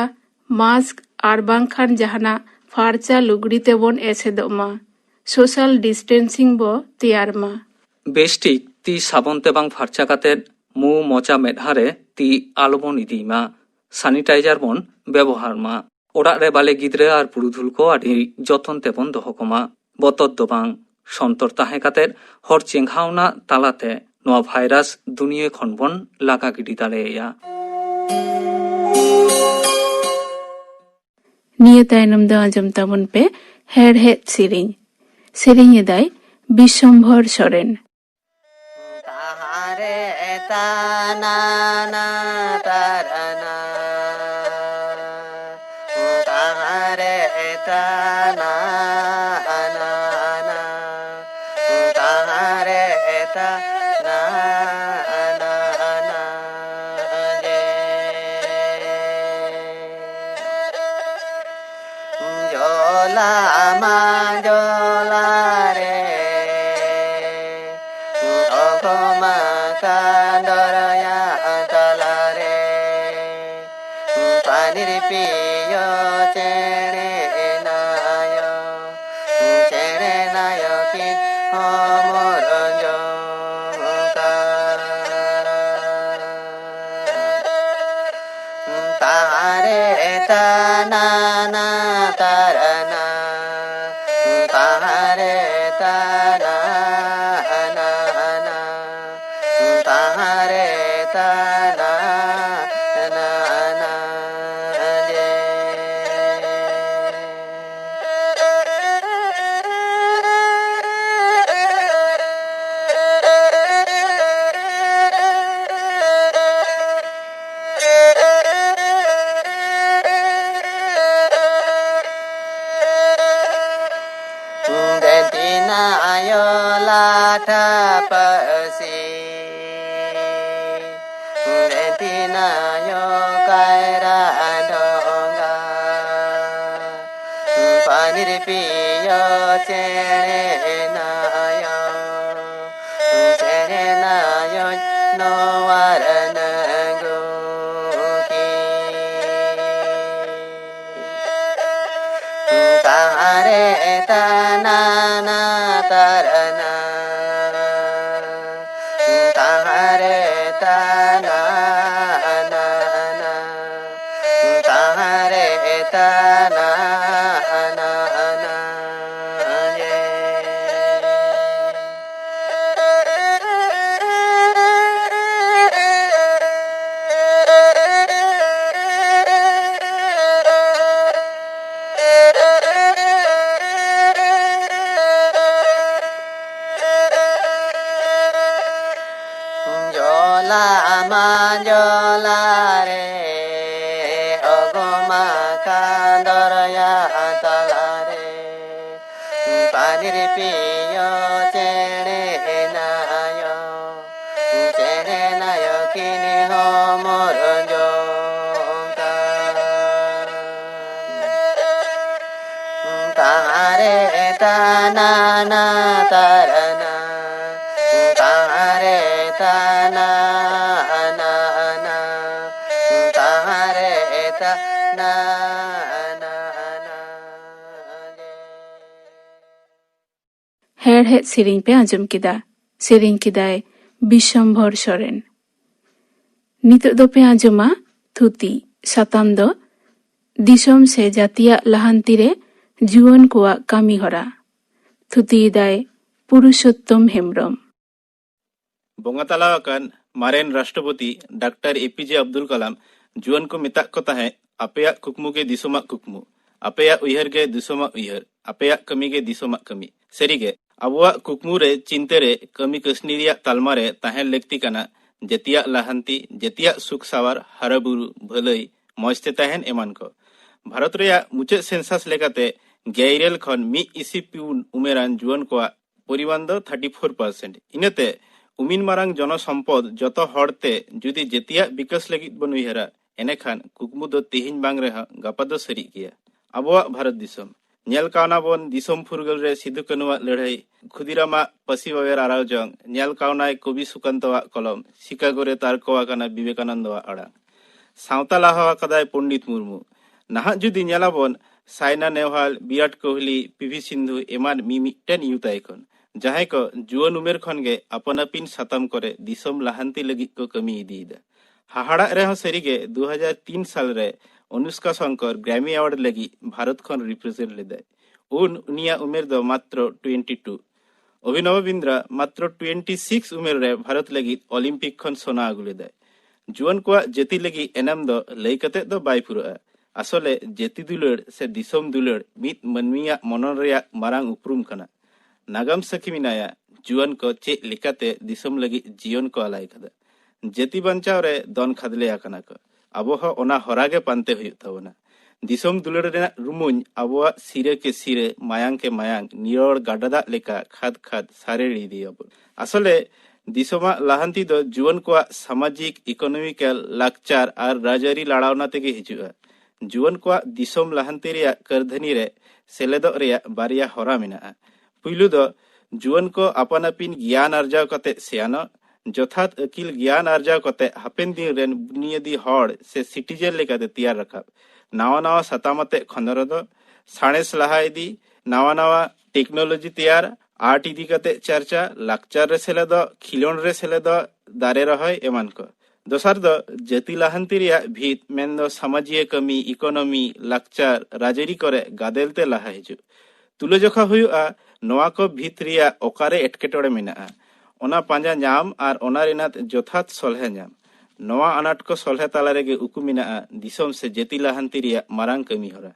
ᱢᱟᱥᱠ ᱟᱨ ᱵᱟᱝᱠᱷᱟᱱ ᱡᱟᱦᱟᱱᱟᱜ ᱯᱷᱟᱨᱪᱟ ᱞᱩᱜᱽᱲᱤ ᱛᱮᱵᱚᱱ ᱮᱥᱮᱫᱚᱜ ᱢᱟ᱾ ᱥᱳᱥᱟᱞ ᱰᱤᱥᱴᱮᱱᱥᱤᱝ ᱵᱚ ᱛᱮᱭᱟᱨ ᱢᱟ᱾ ᱵᱮᱥᱴᱷᱤᱠ ᱛᱤ ᱥᱟᱵᱚᱱ ᱛᱮ ᱵᱟᱝ ᱯᱷᱟᱨᱪᱟ ᱠᱟᱛᱮ ᱢᱩ, ᱢᱚᱪᱟ, ᱢᱮᱫᱦᱟ ᱨᱮ ᱛᱤ ᱟᱞᱚᱵᱚᱱ ᱤᱫᱤᱭ ᱢᱟ᱾ ᱥᱟᱱᱤᱴᱟᱭᱡᱟᱨ ᱵᱚᱱ ᱵᱮᱵᱚᱦᱟᱨ ᱢᱟ᱾ ᱚᱲᱟᱜ ᱨᱮ ᱵᱟᱞᱮ ᱜᱤᱫᱽᱨᱟᱹ ᱟᱨ ᱯᱩᱨᱩᱫᱷᱩᱞ ᱠᱚ ᱟᱹᱰᱤ ᱡᱚᱛᱚᱱ ᱛᱮᱵᱚᱱ ᱫᱚᱦᱚ ᱠᱚᱢᱟ᱾ ᱵᱚᱛᱚᱨ ᱫᱚ ᱵᱟᱝ, ᱥᱚᱱᱛᱚᱨ ᱛᱟᱦᱮᱸ ᱠᱟᱛᱮ ᱦᱚᱲ ᱪᱮᱸᱜᱷᱟᱣᱱᱟ ᱛᱟᱞᱟᱛᱮ ᱱᱚᱣᱟ ᱵᱷᱟᱭᱨᱟᱥ ᱫᱩᱱᱤᱭᱟᱹ ᱠᱷᱚᱱ ᱵᱚᱱ ᱞᱟᱜᱟ ᱜᱤᱰᱤ ᱫᱟᱲᱮᱭᱟᱭᱟ᱾ ᱱᱤᱭᱟᱹ ᱛᱟᱭᱱᱚᱢ ᱫᱚ ᱟᱸᱡᱚᱢ ᱛᱟᱵᱚᱱ ᱯᱮ ᱦᱮᱲᱦᱮᱫ ᱥᱮᱨᱮᱧ᱾ ᱥᱮᱨᱮᱧ ᱮᱫᱟᱭ ᱵᱤᱥᱚᱢᱵᱷᱚᱨ ᱥᱚᱨᱮᱱ᱾ ᱛᱟᱦᱟᱨᱮ ᱛᱟᱱᱟᱱᱟ ᱛᱟᱨᱟᱱᱟ᱾ ᱛᱟᱦᱟᱨᱮ ᱛᱟᱱᱟᱱᱟ᱾ ᱛᱟᱦᱟᱨᱮ ᱛᱟᱱᱟᱱᱟ᱾ ᱡᱚᱞᱟ ᱢᱟ ᱡᱚᱞᱟ ᱨᱮ, ᱚᱜᱚᱢᱟ ᱠᱟᱸᱫᱚᱨᱭᱟ ᱛᱟᱞᱟ ᱨᱮ, ᱯᱟᱱᱤᱨ ᱯᱤᱭᱳ ᱪᱮᱬᱮ ᱱᱟᱭᱚ, ᱪᱮᱬᱮ ᱱᱟᱭᱚ ᱠᱤᱱ ᱦᱚᱢᱚᱨ ᱡᱚᱝ ᱠᱟᱱ᱾ ᱛᱟᱦᱟᱨᱮ ᱛᱟᱱᱟᱱᱟ ᱛᱟᱨᱟᱱᱟ, ᱛᱟᱦᱟᱨᱮ ᱛᱟᱱᱟᱱᱟ, ᱛᱟᱦᱟᱨᱮ ᱛᱟᱱᱟᱱᱟ᱾ ᱛᱷᱟᱯᱟᱹᱥᱤ ᱫᱮᱱᱛᱤ ᱱᱟᱭᱚ ᱠᱟᱭᱨᱟ ᱰᱷᱚᱸᱜᱟ᱾ ᱯᱟᱱᱤᱨ ᱯᱤᱭᱚ ᱪᱮᱬᱮ ᱱᱟᱭᱚ, ᱪᱮᱬᱮ ᱱᱟᱭᱚ ᱱᱚᱣᱟ ᱨᱟᱱᱟᱜᱩᱠᱤ᱾ ᱛᱟᱦᱟᱨᱮ ᱛᱟᱱᱟᱱᱟ ᱛᱟᱨᱟᱱᱟ᱾ ᱛᱟᱦᱟᱨᱮ ᱛᱟᱱᱟᱱᱟ᱾ ᱛᱟᱦᱟᱨᱮ ᱛᱟᱱᱟᱱᱟ᱾ ᱡᱚᱞᱟ ᱢᱟ ᱡᱚᱞᱟ ᱨᱮ, ᱚᱜᱚᱢᱟ ᱠᱟᱱ ᱫᱚᱨᱭᱟ ᱛᱟᱞᱟ ᱨᱮ᱾ ᱯᱟᱱᱤᱨ ᱯᱤᱭᱚ ᱪᱮᱬᱮ ᱱᱟᱭᱚ, ᱪᱮᱬᱮ ᱱᱟᱭᱚ ᱠᱤᱱᱤ ᱦᱚᱢᱚᱨ ᱡᱚᱝ ᱠᱟᱱ᱾ ᱛᱟᱦᱟᱨᱮ ᱛᱟᱱᱟᱱᱟ ᱛᱟᱨᱟᱱᱟ᱾ ᱛᱟᱦᱟᱨᱮ ᱛᱟᱱᱟᱱᱟ᱾ ᱛᱟᱦᱟᱨᱮ ᱛᱟᱱᱟᱱᱟ᱾ ᱦᱮᱲᱦᱮᱫ ᱥᱮᱨᱮᱧ ᱯᱮ ᱟᱸᱡᱚᱢ ᱠᱮᱫᱟ᱾ ᱥᱮᱨᱮᱧ ᱠᱮᱫᱟᱭ ᱵᱤᱥᱥᱚᱢᱵᱷᱚᱨ ᱥᱚᱨᱮᱱ᱾ ᱱᱤᱛᱚᱜ ᱫᱚᱯᱮ ᱟᱸᱡᱚᱢᱟ ᱛᱷᱩᱛᱤ᱾ ᱥᱟᱛᱟᱢ ᱫᱚ ᱫᱤᱥᱚᱢ ᱥᱮ ᱡᱟᱹᱛᱤᱭᱟᱜ ᱞᱟᱦᱟᱱᱛᱤ ᱨᱮ ᱡᱩᱣᱟᱹᱱ ᱠᱚᱣᱟᱜ ᱠᱟᱹᱢᱤ ᱦᱚᱨᱟ᱾ ᱛᱷᱩᱛᱤᱭᱮᱫᱟᱭ ᱯᱩᱨᱩᱥᱳᱛᱛᱚᱢ ᱦᱮᱢᱵᱽᱨᱚᱢ᱾ ᱵᱚᱸᱜᱟ ᱛᱟᱞᱟ ᱟᱠᱟᱱ ᱢᱟᱨᱮᱱ ᱨᱟᱥᱴᱨᱚᱯᱚᱛᱤ ᱰᱟᱠᱛᱟᱨ ᱮ ᱯᱤ ᱡᱮ ᱟᱵᱫᱩᱞ ᱠᱟᱞᱟᱢ ᱡᱩᱣᱟᱹᱱ ᱠᱚ ᱢᱮᱛᱟᱜ ᱠᱚ ᱛᱟᱦᱮᱸᱫ, "ᱟᱯᱮᱭᱟᱜ ᱠᱩᱠᱢᱩ ᱜᱮ ᱫᱤᱥᱚᱢᱟᱜ ᱠᱩᱠᱢᱩ, ᱟᱯᱮᱭᱟᱜ ᱩᱭᱦᱟᱹᱨ ᱜᱮ ᱫᱤᱥᱚᱢᱟᱜ ᱩᱭᱦᱟᱹᱨ, ᱟᱯᱮᱭᱟᱜ ᱠᱟᱹᱢᱤ ᱜᱮ ᱫᱤᱥᱚᱢᱟᱜ ᱠᱟᱹᱢᱤ᱾" ᱥᱟᱹᱨᱤᱜᱮ, ᱟᱵᱚᱣᱟᱜ ᱠᱩᱠᱢᱩ ᱨᱮ, ᱪᱤᱱᱛᱟᱹ ᱨᱮ, ᱠᱟᱹᱢᱤ ᱠᱟᱹᱥᱱᱤ ᱨᱮᱭᱟᱜ ᱛᱟᱞᱢᱟ ᱨᱮ ᱛᱟᱦᱮᱱ ᱞᱟᱹᱠᱛᱤ ᱠᱟᱱᱟ ᱡᱟᱹᱛᱤᱭᱟᱜ ᱞᱟᱦᱟᱱᱛᱤ, ᱡᱟᱹᱛᱤᱭᱟᱜ ᱥᱩᱠ ᱥᱟᱶᱟᱨ, ᱦᱟᱨᱟᱵᱩᱨᱩ, ᱵᱷᱟᱹᱞᱟᱹᱭ, ᱢᱚᱸᱡᱽ ᱛᱮ ᱛᱟᱦᱮᱱ ᱮᱢᱟᱱ ᱠᱚ᱾ ᱵᱷᱟᱨᱚᱛ ᱨᱮᱭᱟᱜ ᱢᱩᱪᱟᱹᱫ ᱥᱮᱱᱥᱟᱥ ᱞᱮᱠᱟᱛᱮ ᱜᱮᱞ ᱤᱨᱟᱹᱞ ᱠᱷᱚᱱ ᱢᱤᱫ ᱤᱥᱤ ᱯᱩᱱ ᱩᱢᱮᱨᱟᱱ ᱡᱩᱣᱟᱹᱱ ᱠᱚᱣᱟᱜ ᱯᱚᱨᱤᱢᱟᱱ ᱫᱚ ᱛᱷᱟᱨᱴᱤ ᱯᱷᱳᱨ ᱯᱟᱨᱥᱮᱱᱴ᱾ ᱤᱱᱟᱹᱛᱮ ᱩᱢᱤᱱ ᱢᱟᱨᱟᱝ ᱡᱚᱱᱚ ᱥᱚᱢᱯᱚᱫ ᱡᱚᱛᱚ ᱦᱚᱲ ᱛᱮ ᱡᱩᱫᱤ ᱡᱟᱹᱛᱤᱭᱟᱜ ᱵᱤᱠᱟᱥ ᱞᱟᱹᱜᱤᱫ ᱵᱚᱱ ᱩᱭᱦᱟᱹᱨᱟ, ᱮᱱᱮᱠᱷᱟᱱ ᱠᱩᱠᱢᱩ ᱫᱚ ᱛᱮᱦᱮᱧ ᱵᱟᱝ ᱨᱮᱦᱚᱸ ᱜᱟᱯᱟ ᱫᱚ ᱥᱟᱹᱨᱤᱜ ᱜᱮᱭᱟ᱾ ᱟᱵᱚᱣᱟᱜ ᱵᱷᱟᱨᱚᱛ ᱫᱤᱥᱚᱢ᱾ ᱧᱮᱞ ᱠᱟᱣᱱᱟ ᱵᱚᱱ ᱫᱤᱥᱚᱢ ᱯᱷᱩᱨᱜᱟᱹᱞ ᱨᱮ ᱥᱤᱫᱩ ᱠᱟᱹᱱᱩᱣᱟᱜ ᱞᱟᱹᱲᱦᱟᱹᱭ, ᱠᱷᱩᱫᱤᱨᱟᱢᱟᱜ ᱯᱟᱹᱥᱤ ᱵᱟᱵᱮᱨ ᱟᱨᱟᱣ ᱡᱚᱝ, ᱧᱮᱞ ᱠᱟᱣᱱᱟᱭ ᱠᱚᱵᱤ ᱥᱩᱠᱟᱱᱛᱚᱣᱟᱜ ᱠᱚᱞᱚᱢ, ᱥᱤᱠᱟᱜᱳ ᱨᱮ ᱛᱟᱨᱠᱚ ᱟᱠᱟᱱᱟ ᱵᱤᱵᱮᱠᱟᱱᱚᱱᱫᱚᱣᱟᱜ ᱟᱲᱟᱝ᱾ ᱥᱟᱶᱛᱟ ᱞᱟᱦᱟ ᱟᱠᱟᱫᱟᱭ ᱯᱚᱱᱰᱤᱛ ᱢᱩᱨᱢᱩ᱾ ᱱᱟᱦᱟᱜ ᱡᱩᱫᱤ ᱧᱮᱞᱟᱵᱚᱱ, ᱥᱟᱭᱱᱟ ᱱᱮᱦᱣᱟᱞ, ᱵᱤᱨᱟᱴ ᱠᱳᱦᱞᱤ, ᱯᱤ ᱵᱷᱤ ᱥᱤᱱᱫᱷᱩ ᱮᱢᱟᱱ ᱢᱤᱢᱤᱫᱴᱮᱱ ᱭᱩᱛᱷ ᱟᱭᱠᱚᱱ, ᱡᱟᱦᱟᱸᱭ ᱠᱚ ᱡᱩᱣᱟᱹᱱ ᱩᱢᱮᱨ ᱠᱷᱚᱱ ᱜᱮ ᱟᱯᱟᱱ ᱟᱹᱯᱤᱱ ᱥᱟᱛᱟᱢ ᱠᱚᱨᱮ ᱫᱤᱥᱚᱢ ᱞᱟᱦᱟᱱᱛᱤ ᱞᱟᱹᱜᱤᱫ ᱠᱚ ᱠᱟᱹᱢᱤ ᱤᱫᱤᱭᱮᱫᱟ᱾ ᱦᱟᱦᱟᱲᱟᱜ ᱨᱮᱦᱚᱸ ᱥᱟᱹᱨᱤᱜᱮ, ᱫᱩ ᱦᱟᱡᱟᱨ ᱛᱤᱱ ᱥᱟᱞ ᱨᱮ ᱚᱱᱩᱥᱠᱟ ᱥᱚᱝᱠᱚᱨ ᱜᱨᱟᱢᱤ ᱮᱣᱟᱨᱰ ᱞᱟᱹᱜᱤᱫ ᱵᱷᱟᱨᱚᱛ ᱠᱷᱚᱱ ᱨᱤᱯᱨᱮᱡᱮᱱᱴ ᱞᱮᱫᱟᱭ᱾ ᱩᱱ ᱩᱱᱤᱭᱟᱜ ᱩᱢᱮᱨ ᱫᱚ ᱢᱟᱛᱨᱚ ᱴᱩᱭᱮᱱᱴᱤ ᱴᱩ᱾ ᱚᱵᱷᱤᱱᱚᱵ ᱵᱤᱱᱫᱨᱟ ᱢᱟᱛᱨᱚ ᱴᱩᱭᱮᱱᱴᱤ ᱥᱤᱠᱥ ᱩᱢᱮᱨ ᱨᱮ ᱵᱷᱟᱨᱚᱛ ᱞᱟᱹᱜᱤᱫ ᱚᱞᱤᱢᱯᱤᱠ ᱠᱷᱚᱱ ᱥᱚᱱᱟ ᱟᱹᱜᱩ ᱞᱮᱫᱟᱭ᱾ ᱡᱩᱣᱟᱹᱱ ᱠᱚᱣᱟᱜ ᱡᱟᱹᱛᱤ ᱞᱟᱹᱜᱤᱫ ᱮᱱᱮᱢ ᱫᱚ ᱞᱟᱹᱭ ᱠᱟᱛᱮ ᱫᱚ ᱵᱟᱭ ᱯᱩᱨᱟᱹᱜᱼᱟ᱾ ᱟᱥᱚᱞᱮ ᱡᱟᱹᱛᱤ ᱫᱩᱞᱟᱹᱲ ᱥᱮ ᱫᱤᱥᱚᱢ ᱫᱩᱞᱟᱹᱲ ᱢᱤᱫ ᱢᱟᱹᱱᱢᱤᱭᱟᱜ ᱢᱚᱱᱚᱱ ᱨᱮᱭᱟᱜ ᱢᱟᱨᱟᱝ ᱩᱯᱨᱩᱢ ᱠᱟᱱᱟ᱾ ᱱᱟᱜᱟᱢ ᱥᱟᱹᱠᱷᱤ ᱢᱮᱱᱟᱭᱟ, ᱡᱩᱣᱟᱹᱱ ᱠᱚ ᱪᱮᱫ ᱞᱮᱠᱟᱛᱮ ᱫᱤᱥᱚᱢ ᱞᱟᱹᱜᱤᱫ ᱡᱤᱭᱚᱱ ᱠᱚ ᱟᱞᱟᱭ ᱠᱟᱫᱟ᱾ ᱡᱟᱹᱛᱤ ᱵᱟᱧᱪᱟᱣ ᱨᱮ ᱫᱚᱱ ᱠᱷᱟᱫᱽᱞᱮ ᱟᱠᱟᱱᱟ ᱠᱚ᱾ ᱟᱵᱚ ᱦᱚᱸ ᱚᱱᱟ ᱦᱚᱨᱟ ᱜᱮ ᱯᱟᱱᱛᱮ ᱦᱩᱭᱩᱜ ᱛᱟᱵᱚᱱᱟ᱾ ᱫᱤᱥᱚᱢ ᱫᱩᱞᱟᱹᱲ ᱨᱮᱱᱟᱜ ᱨᱩᱢᱩᱧ ᱟᱵᱚᱣᱟᱜ ᱥᱤᱨᱟᱹ ᱠᱮ ᱥᱤᱨᱟᱹ, ᱢᱟᱭᱟᱝ ᱠᱮ ᱢᱟᱭᱟᱝ, ᱱᱤᱨᱚᱲ ᱜᱟᱰᱟ ᱫᱟᱜ ᱞᱮᱠᱟ ᱠᱷᱟᱫᱽ ᱠᱷᱟᱫᱽ ᱥᱟᱨᱮᱲ ᱤᱫᱤᱭᱟᱵᱚᱱ᱾ ᱟᱥᱚᱞᱮ ᱫᱤᱥᱚᱢᱟᱜ ᱞᱟᱦᱟᱱᱛᱤ ᱫᱚ ᱡᱩᱣᱟᱹᱱ ᱠᱚᱣᱟᱜ ᱥᱟᱢᱟᱡᱤᱠ, ᱤᱠᱳᱱᱚᱢᱤᱠᱟᱞ, ᱞᱟᱠᱪᱟᱨ ᱟᱨ ᱨᱟᱡᱽᱟᱹᱨᱤ ᱞᱟᱲᱟᱣᱱᱟ ᱛᱮᱜᱮ ᱦᱤᱡᱩᱜᱼᱟ᱾ ᱡᱩᱣᱟᱹᱱ ᱠᱚᱣᱟᱜ ᱫᱤᱥᱚᱢ ᱞᱟᱦᱟᱱᱛᱤ ᱨᱮᱭᱟᱜ ᱠᱟᱹᱨᱫᱷᱟᱹᱱᱤ ᱨᱮ ᱥᱮᱞᱮᱫᱚᱜ ᱨᱮᱭᱟᱜ ᱵᱟᱨᱭᱟ ᱦᱚᱨᱟ ᱢᱮᱱᱟᱜᱼᱟ᱾ ᱯᱩᱭᱞᱩ ᱫᱚ ᱡᱩᱣᱟᱹᱱ ᱠᱚ ᱟᱯᱟᱱ ᱟᱹᱯᱤᱱ ᱜᱮᱭᱟᱱ ᱟᱨᱡᱟᱣ ᱠᱟᱛᱮ ᱥᱮᱭᱟᱱᱚᱜ, ᱡᱚᱛᱷᱟᱛ ᱟᱹᱠᱤᱞ ᱜᱮᱭᱟᱱ ᱟᱨᱡᱟᱣ ᱠᱟᱛᱮ ᱦᱟᱯᱮᱱ ᱫᱤᱱ ᱨᱮᱱ ᱵᱩᱱᱤᱭᱟᱹᱫᱤ ᱦᱚᱲ ᱥᱮ ᱥᱤᱴᱤᱡᱮᱱ ᱞᱮᱠᱟᱛᱮ ᱛᱮᱭᱟᱨ ᱨᱟᱠᱟᱵ, ᱱᱟᱣᱟ ᱱᱟᱣᱟ ᱥᱟᱛᱟᱢ ᱟᱛᱮ ᱠᱷᱚᱸᱫᱽᱨᱚᱸᱫ, ᱥᱟᱬᱮᱥ ᱞᱟᱦᱟ ᱤᱫᱤ, ᱱᱟᱣᱟ ᱱᱟᱣᱟ ᱴᱮᱠᱱᱳᱞᱚᱡᱤ ᱛᱮᱭᱟᱨ, ᱟᱨᱴ ᱤᱫᱤ ᱠᱟᱛᱮ ᱪᱟᱨᱪᱟ, ᱞᱟᱠᱪᱟᱨ ᱨᱮ ᱥᱮᱞᱮᱫᱚᱜ, ᱠᱷᱤᱞᱚᱱᱰ ᱨᱮ ᱥᱮᱞᱮᱫᱚᱜ, ᱫᱟᱨᱮ ᱨᱚᱦᱚᱭ ᱮᱢᱟᱱ ᱠᱚ᱾ ᱫᱚᱥᱟᱨ ᱫᱚ ᱡᱟᱹᱛᱤ ᱞᱟᱦᱟᱱᱛᱤ ᱨᱮᱭᱟᱜ ᱵᱷᱤᱛ, ᱢᱮᱱᱫᱚ ᱥᱟᱢᱟᱡᱤᱭᱟᱹ ᱠᱟᱹᱢᱤ, ᱤᱠᱳᱱᱚᱢᱤ, ᱞᱟᱠᱪᱟᱨ, ᱨᱟᱡᱽᱟᱹᱨᱤ ᱠᱚᱨᱮ ᱜᱟᱫᱮᱞ ᱛᱮ ᱞᱟᱦᱟ ᱦᱤᱡᱩᱜ᱾ ᱛᱩᱞᱟᱹᱡᱚᱠᱷᱟ ᱦᱩᱭᱩᱜᱼᱟ ᱱᱚᱣᱟ ᱠᱚ ᱵᱷᱤᱛ ᱨᱮᱭᱟᱜ ᱚᱠᱟᱨᱮ ᱮᱴᱠᱮᱴᱚᱬᱮ ᱢᱮᱱᱟᱜᱼᱟ, ᱚᱱᱟ ᱯᱟᱸᱡᱟ ᱧᱟᱢ ᱟᱨ ᱚᱱᱟ ᱨᱮᱱᱟᱜ ᱡᱚᱛᱷᱟᱛ ᱥᱚᱞᱦᱮ ᱧᱟᱢ᱾ ᱱᱚᱣᱟ ᱟᱱᱟᱴ ᱠᱚ ᱥᱚᱞᱦᱮ ᱛᱟᱞᱟ ᱨᱮᱜᱮ ᱩᱠᱩ ᱢᱮᱱᱟᱜᱼᱟ ᱫᱤᱥᱚᱢ ᱥᱮ ᱡᱟᱹᱛᱤ ᱞᱟᱦᱟᱱᱛᱤ ᱨᱮᱭᱟᱜ ᱢᱟᱨᱟᱝ ᱠᱟᱹᱢᱤ ᱦᱚᱨᱟ᱾